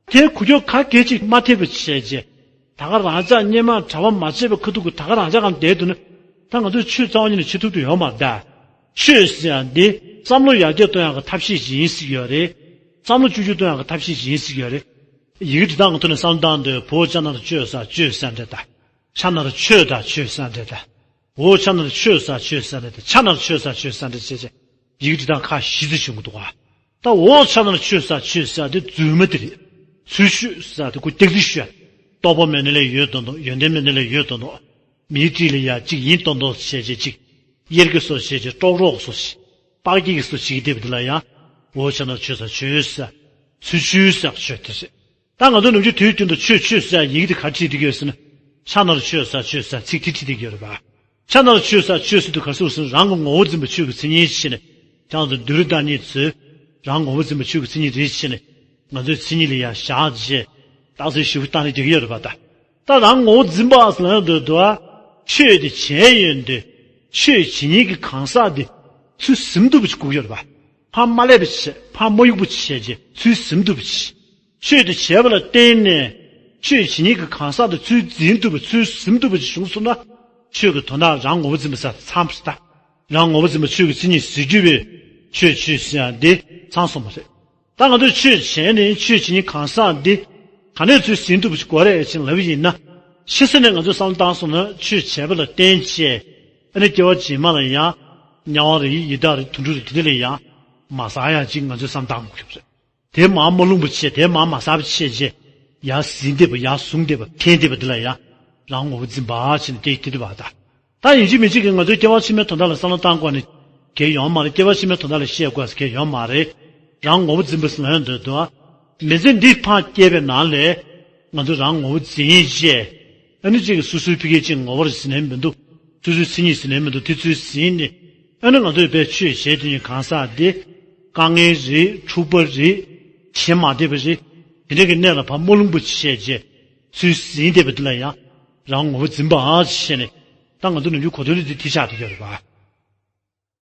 དེ་འགྱུར་བཅོས་ག་གེ་གཅིག་མ་ཐེབས་པ་བྱས་རྗེས། ད་ག་རང་ཅག་སྔོན་མ་གྲྭ་པ་མ་བྱས་པའི་ཁ་ཐུག་གི་ད་ག་རང་ཅག་གང་བསྡད་འདུག་ན། ད་ང་ཚོས་ཆོས་རྩ་བ་ཉིད་ནས་བྱེད་ཐུབ་ཀྱི་ཡོད་མ་རེད་ད། ཆོས་ཟེར་ཡག་འདི་བསམ་བློ་ཡར་རྒྱས་གཏོང་ཡག་གི་ཐབས་ཤེས་ཤིག་ཡིན་ཟེར་གྱི་ཡོད་རེད། བསམ་བློ་བཅོས་བསྒྱུར་གཏོང་ཡག་གི་ཐབས་ཤེས་ཤིག་ཡིན་ཟེར་གྱི་ཡོད་རེད། ཡི་གེ་འབྲི་སྟངས་ཀྱི་ཐོག་ནས་བསམ་བློ་བཏང་དུས། བའོ་ཅ་ན་རོ་བཅོས་ས་བཅོས་ས་འདྲ་ད། ཆ་ན་རོ་ཆོས་ད་ཆོས་ས་འདྲ་ད། འོ་ཆ་ན་རོ་ཆོས་ས་ཆོས་ས་འདྲ་ད། ཆ་ན་རོ་ཆོས་ས་ཆོས་ས་འདྲ་བྱས་བྱས། ཡི་གེ་འབྲི་སྟངས་ཁ་ཤས་ཅིག་བྱུང་གི་འདུག་ག་ད་འོ་ཆ་ན་རོ་ཆོས་ས་ཆོས་ས་དེ་རྫུན་མ་དེ་རེད། ཚུལ་ཆོས་ས་དེ་ཁོ་ཏིག་ཏིག་ཤོད། རྟོགས་པ་མེད་ན་ལས་ཡོད་མདོག་མདོག་ཡོན་ཏན་མེད་ན་ལས་ཡོད་མདོག་མདོག་མིའི་སྤྲིས་ལ་ཡ་གཅིག་ཡིན་མདོག་མདོག་བྱས་བྱས་གཅིག་གཡེར་གི་བཟོ་བྱས་བྱས། ཀྲོག་ཀྲོག་བཟོ་བྱས། པགས་ཀྱི་བཟོ་བྱས་བསྡད་པ་དེ་ལ་ཡ། འོ་ཆ་ན་རོ་ཆོས་ས་ཆོས་ས། ཚུལ་ཆོས་ས་ཆོས་དེ་རེད། ད་ང་ཚོ་ནམ་རྒྱུན་དུས་རྒྱུན་དུ་ཆོས་ཆོས་ཟེར་ཡག་ཡི་གེ་དེ་ག་རེ་བྲིས་བསྡད་ཀྱི་ཡོད་ཟེར་ན། ཆ་ན་རོ་ཆོས་ས་ཆོས་ས་ཚིག་དེ་བྲིས་བསྡད་ཀྱི་ཡོད་རེད་པ། ཆ་ན་རོ་ཆོས་ས་ཆོས་ཟེར་དུས་ག་རེ་ཟེར་ཟེར་ན། རང་གི་ངོ་བོ་འཛིན་པ་ཆོས་ཀྱི་མཚན་ཉིད་བྱས་ནས། ཁྱེད་རང་ཚོ་བདུད་རྩི་བདག་ཉིད་ཚོས་རང་ངོ་བོ་འཛིན་པ་ཆོས་ཀྱི་མཚན་ཉིད་རེད་བྱས་ནས། ང་ཚོའི་མཚན་ཉིད་ལ་ཡ་བཞག་བྱས། རྟགས་གསལ་ཞིབ་པོ་བཏང་ནས་བསྡད་ཀྱི་ཡོད་རེད་པ་ད། ད་རང་ངོ་བོ་འཛིན་པ་ཟེར་ལབ་ཡོང་དུས། དུ་བ། ཆོས་དེ་བྱས་ཡོང་དུས། ཆོས་བྱེད་མཁན་གྱི་གང་ཟག་དེ་ཚུར་ཟིན་ཐུབ་པ་ཞིག་དགོས་ཀྱི་ཡོད་རེད་པ། ཕར་མ་སླེབས་པ་བྱས། ཕར་མ་གཡུག་པ་བྱས་རྗེས་ཚུར་ཟིན་ཐུབ་པ་བྱས། ཆོས་དེ་བྱས་པ་ལ་བརྟེན་ནས། ཆོས་བྱེད་མཁན་གྱི་གང་ཟག་དེ་ཚུར་འཛིན་ཐུབ་པ། ཚུར་ཟིན་ཐུབ་པ་ཞིག་བྱུང་སོང་ན། ཆོས་ཀྱི་དོན་དག་རང་ངོ་བོ་འཛིན་པ་ཟེར་ཚང་བ་ཞིག་ད། རང་ངོ་བོ་འཛིན་པ་ཆོས་ཀྱི་མཚན་ཉིད་ཟེར་རྒྱུ་བའི་ཆོས་ཆོས་ཟེར་ཡག་འདི་ཚང་སོང་བ་རེད། ད་ང་ཚོས་ཆོས་བྱས་ནས་ཆོས་བྱེད་མཁན་གང་ཟག་འདི་ག་ནས་ཚུར་ཟིན་ཐུབ་པ་ཞིག་དགོས་རེད་ཅེས་ལབ་པ་ཡིན་ན། ཕྱི་གསལ་ནས་ང་ཚོས་བསམ་བློ་བཏང་སོང་ན། ཆོས་བྱས་པ་ལ་བརྟེན་བྱས། ཨ་ནི་སྐྱེ་བ་རྗེས་མ་ལ་ཡང་དམྱལ་བ་རེད། ཡི་དྭགས་རེད། དུད་འགྲོ་རེད། དེ་འདྲ་ལ་ཡང་མ་ཟ་ཡག་ཅིག་ང་ཚོས་བསམ་བློ་བཏང་དགོས་ཀྱི་རེད། དེ་མར་མ་རླུང་པ་བྱས། དེ་མར་མ་ཟ་བ་བྱས་རྗེས། ཡར་ཟིན་བསྡད་པ། ཡར་བཟུང་བསྡད་པ། འཐེན་བསྡད་པ་འདི་ལ་ཡང་རང་ངོ་བོ་འཛིན་པ་བྱས་ནས་བསྡད་བསྡད་པ་ད། ད་ཡིན་གཅིག་མིན་གཅིག་གིས་ང་ཚོའི་སྐྱེ་བ་ཕྱི་མའི་དོན་དག་ལ་བསམ་བློ་བཏང་དགོས་ནི་གལ་ཡོད་མ་རེད། སྐྱེ་བ་ཕྱི་མའི་དོན་དག་ལ་བཤད་དགོས་ཟེར་གལ་ཡོད་མ་རེད། རང་ངོ་བོ་འཛིན་པ་ཟེར་ན་ཡང་འདོད་དོ། མི་ཚེ་འདི་ཕར་སྐྱེལ་བའི་ནང་ལ་ང་ཚོ་རང་ངོ་བོ་འཛིན་བྱས། ཨ་ནི་གཅིག་གིས་སོ་སོའི་ཕ་གི་གཅིག་ངོ་བོར་ཟིན་ནས་མི་འདུག་སོ་སོའི་མཚན་ཉིད་ཟིན་ནས་མི་འདུག་དེ་ཚོའི་ཟིན་ནས། ཨ་ནི་ང་ཚོས་དཔེ་ཆོས་བྱེད་དུས་ནི་གང་ཟག་འདི་དཀའ་ངལ་རེད། འཁྲུག་པ་རེད། བྱེད་མ་བདེ་བ་རེད། དེ་འདྲ་གི་གནས་ལ་ཕར་མ་རླུང་པ་བྱས་རྗེས་ཚུར་ཟིན་བསྡད་པ་འདི་ལ་ཡང་རང་ངོ་བོ་འཛིན་པ་བྱས་ནས། ད་ང་ཚོ་ནམ་རྒྱུན་གོ་དོན་ནི་འདི་དེ་ཆགས་བསྡད་ཡོད་རེད་པ།